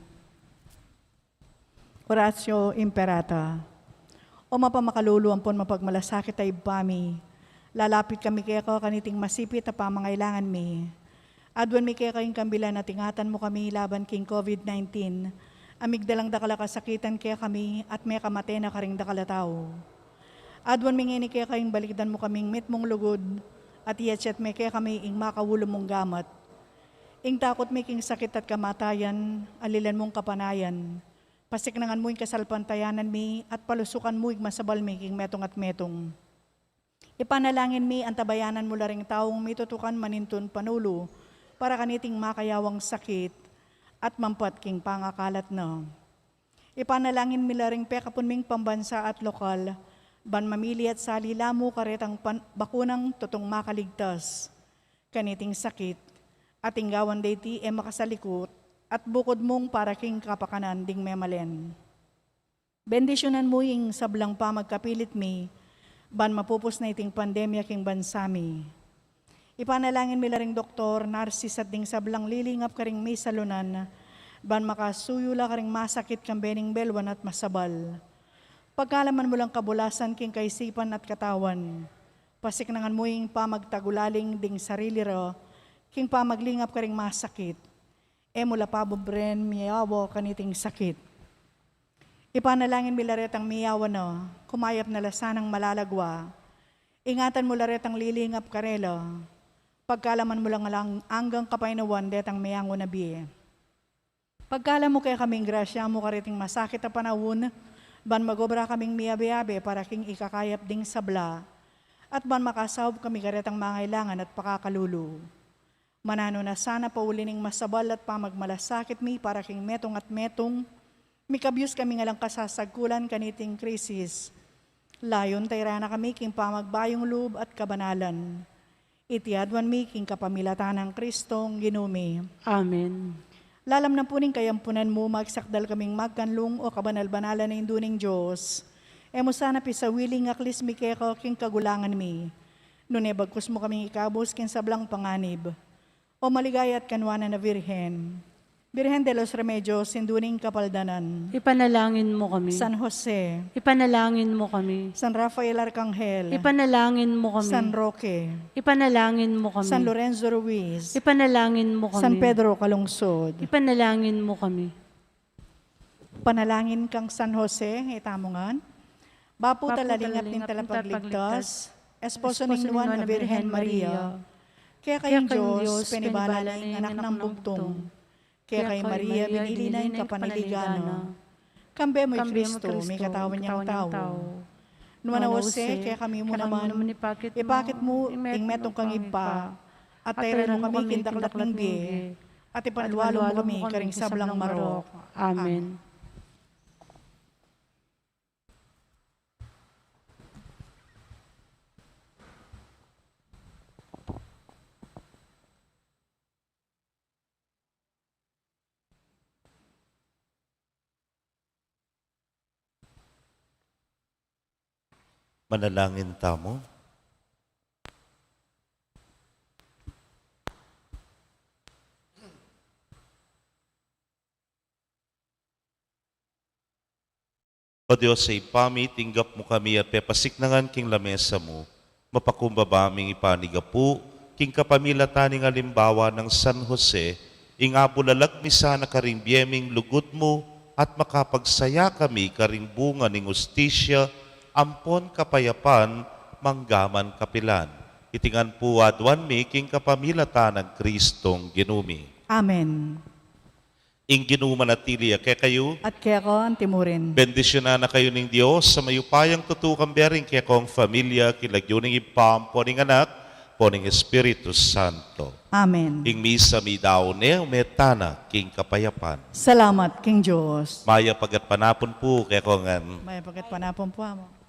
Oratio Imperata. O mapamakalulu ampon mapagmalasakit a Ibpa mi, lalapit kami keka kaniting masipit a pamangailangan mi. Aduan mi keka ing kambilan at ingatan mu kami laban king COVID nineteen, a migdalang dakal a kasakitan kekami at mekamate na karing dakal a tau. Aduan mi ngeni keka ing balikdan mu kaming mitmung lugud, at iyatyat me kekami ing makaulu mung gamat. Ing takut mi king sakit at kamatayan, alilan mung kapanayan, pasiknangan mu ing kasalpantayanan mi, at palusukan mu ing masabal mi king metung at metung. Ipanalangin mi, antabayanan mu la ring taung mitutukan manintun panulu para kaniting makayawang sakit at mampat king pangakalat na. Ipanalangin mi la ring pekapun ming pambansa at lokal, ban mamili at sali la mu karetang pan-, bakunang tutung makaligtas kaniting sakit, at ing gawan deti e makasalikut, at bukud mung para king kapakanan ding memalen. Bendisyunan mu ing sablang pamagkapilit mi, ban mapupus na iting pandemya king bansa mi. Ipanalangin mi la ring doktor, narsis at ding sablang lilingap karing misalunan, ban makasuyu la karing masakit kambe ning belwan at masabal. Pagkalaman mu lang kabulasan king kaisipan at katawan. Pasiknangan mu ing pamagtagulaling ding sarili ra, king pamaglingap karing masakit. E mu la pabubren miyawa kaniting sakit. Ipanalangin mi la retang miyawa na, kumayap na la sanang malalagwa. Ingatan mu la retang lilingap karela. Pagkalaman mu lang alang anggang kapaynawan detang meyangu na bie. Pagkalam mu kekaming grasya mu kareting masakit a panaun, ban magobra kaming miyabe-yabe para king ikakayap ding sabla, at ban makasaup kami karetang mangailangan at pakakalulu. Mananu na sana pauli ning masabal at pamagmalasakit mi para king metung at metung, mikabyus kami ngan lang kasasagkulan kaniting krisis. Layun tayra na kami king pamagbayung lub at kabanalan. Iti aduan mi king kapamilatan nang Kristong Ginu mi. Amen. Lalam na pu ning kayampunan mu, magsakdal kaming magkanlung, o kabanal-banalan a Indu ning Dios. E mu sana pisawili ing aklis mi keka king kagulangan mi. Nune bagkus mu kaming ikabus king sablang panganib. O maligaya at kanwanan a Virgen. Virgen de los Remedios, Indu ning Kapaldanan. Ipanalangin mu kami. San Jose. Ipanalangin mu kami. San Rafael Arcangel. Ipanalangin mu kami. San Roque. Ipanalangin mu kami. San Lorenzo Ruiz. Ipanalangin mu kami. San Pedro Calungsod. Ipanalangin mu kami. Panalangin kang San Jose, itamu ngan. Bapu, Bapu, talalingap ning talapagligtas, esposo ning nuan a Virgen Maria. Keka ing Dios, penibala na ing anak nang bugtung. Keka i Maria, binili na ing kapanaligan na. Kambe mu i Kristo, mikatawan yang tau. Nuan a Jose, kekami mu naman, ipakit mu ing metung kang Ibpa, at tayran mu kami king daklat ning bie, at ipanlualu mu kami karing sablang marok. Amen. Manalangin tamu. O Dios a Ibpa mi, tinggap mu kami at pepasiknangan king lamesa mu. Mapakumbaba ming ipanigapu king kapamilatan ning alimbawa nang San Jose, ing abulalag mi sana karing bie ming lugud mu, at makapagsaya kami karing bunga ning hustisya ampon kapayapan mangga man kapilan. Iti ngan pu aduan mi king kapamilatan nang Kristong Ginu mi. Amen. Ing Ginu manatili ya kekayu. At keka mu rin. Bendisyunan na kayu ning Dios a mayupayang tutu, kambe ring kekong familia, king lagyu ning Ibpa, ampo ning Anak, ampo ning Espiritu Santo. Amen. Ing misa mi daun ne, ume tana king kapayapan. Salamat king Dios. Mayap a gatpanapun pu kekongan. Mayap a gatpanapun pu, Among.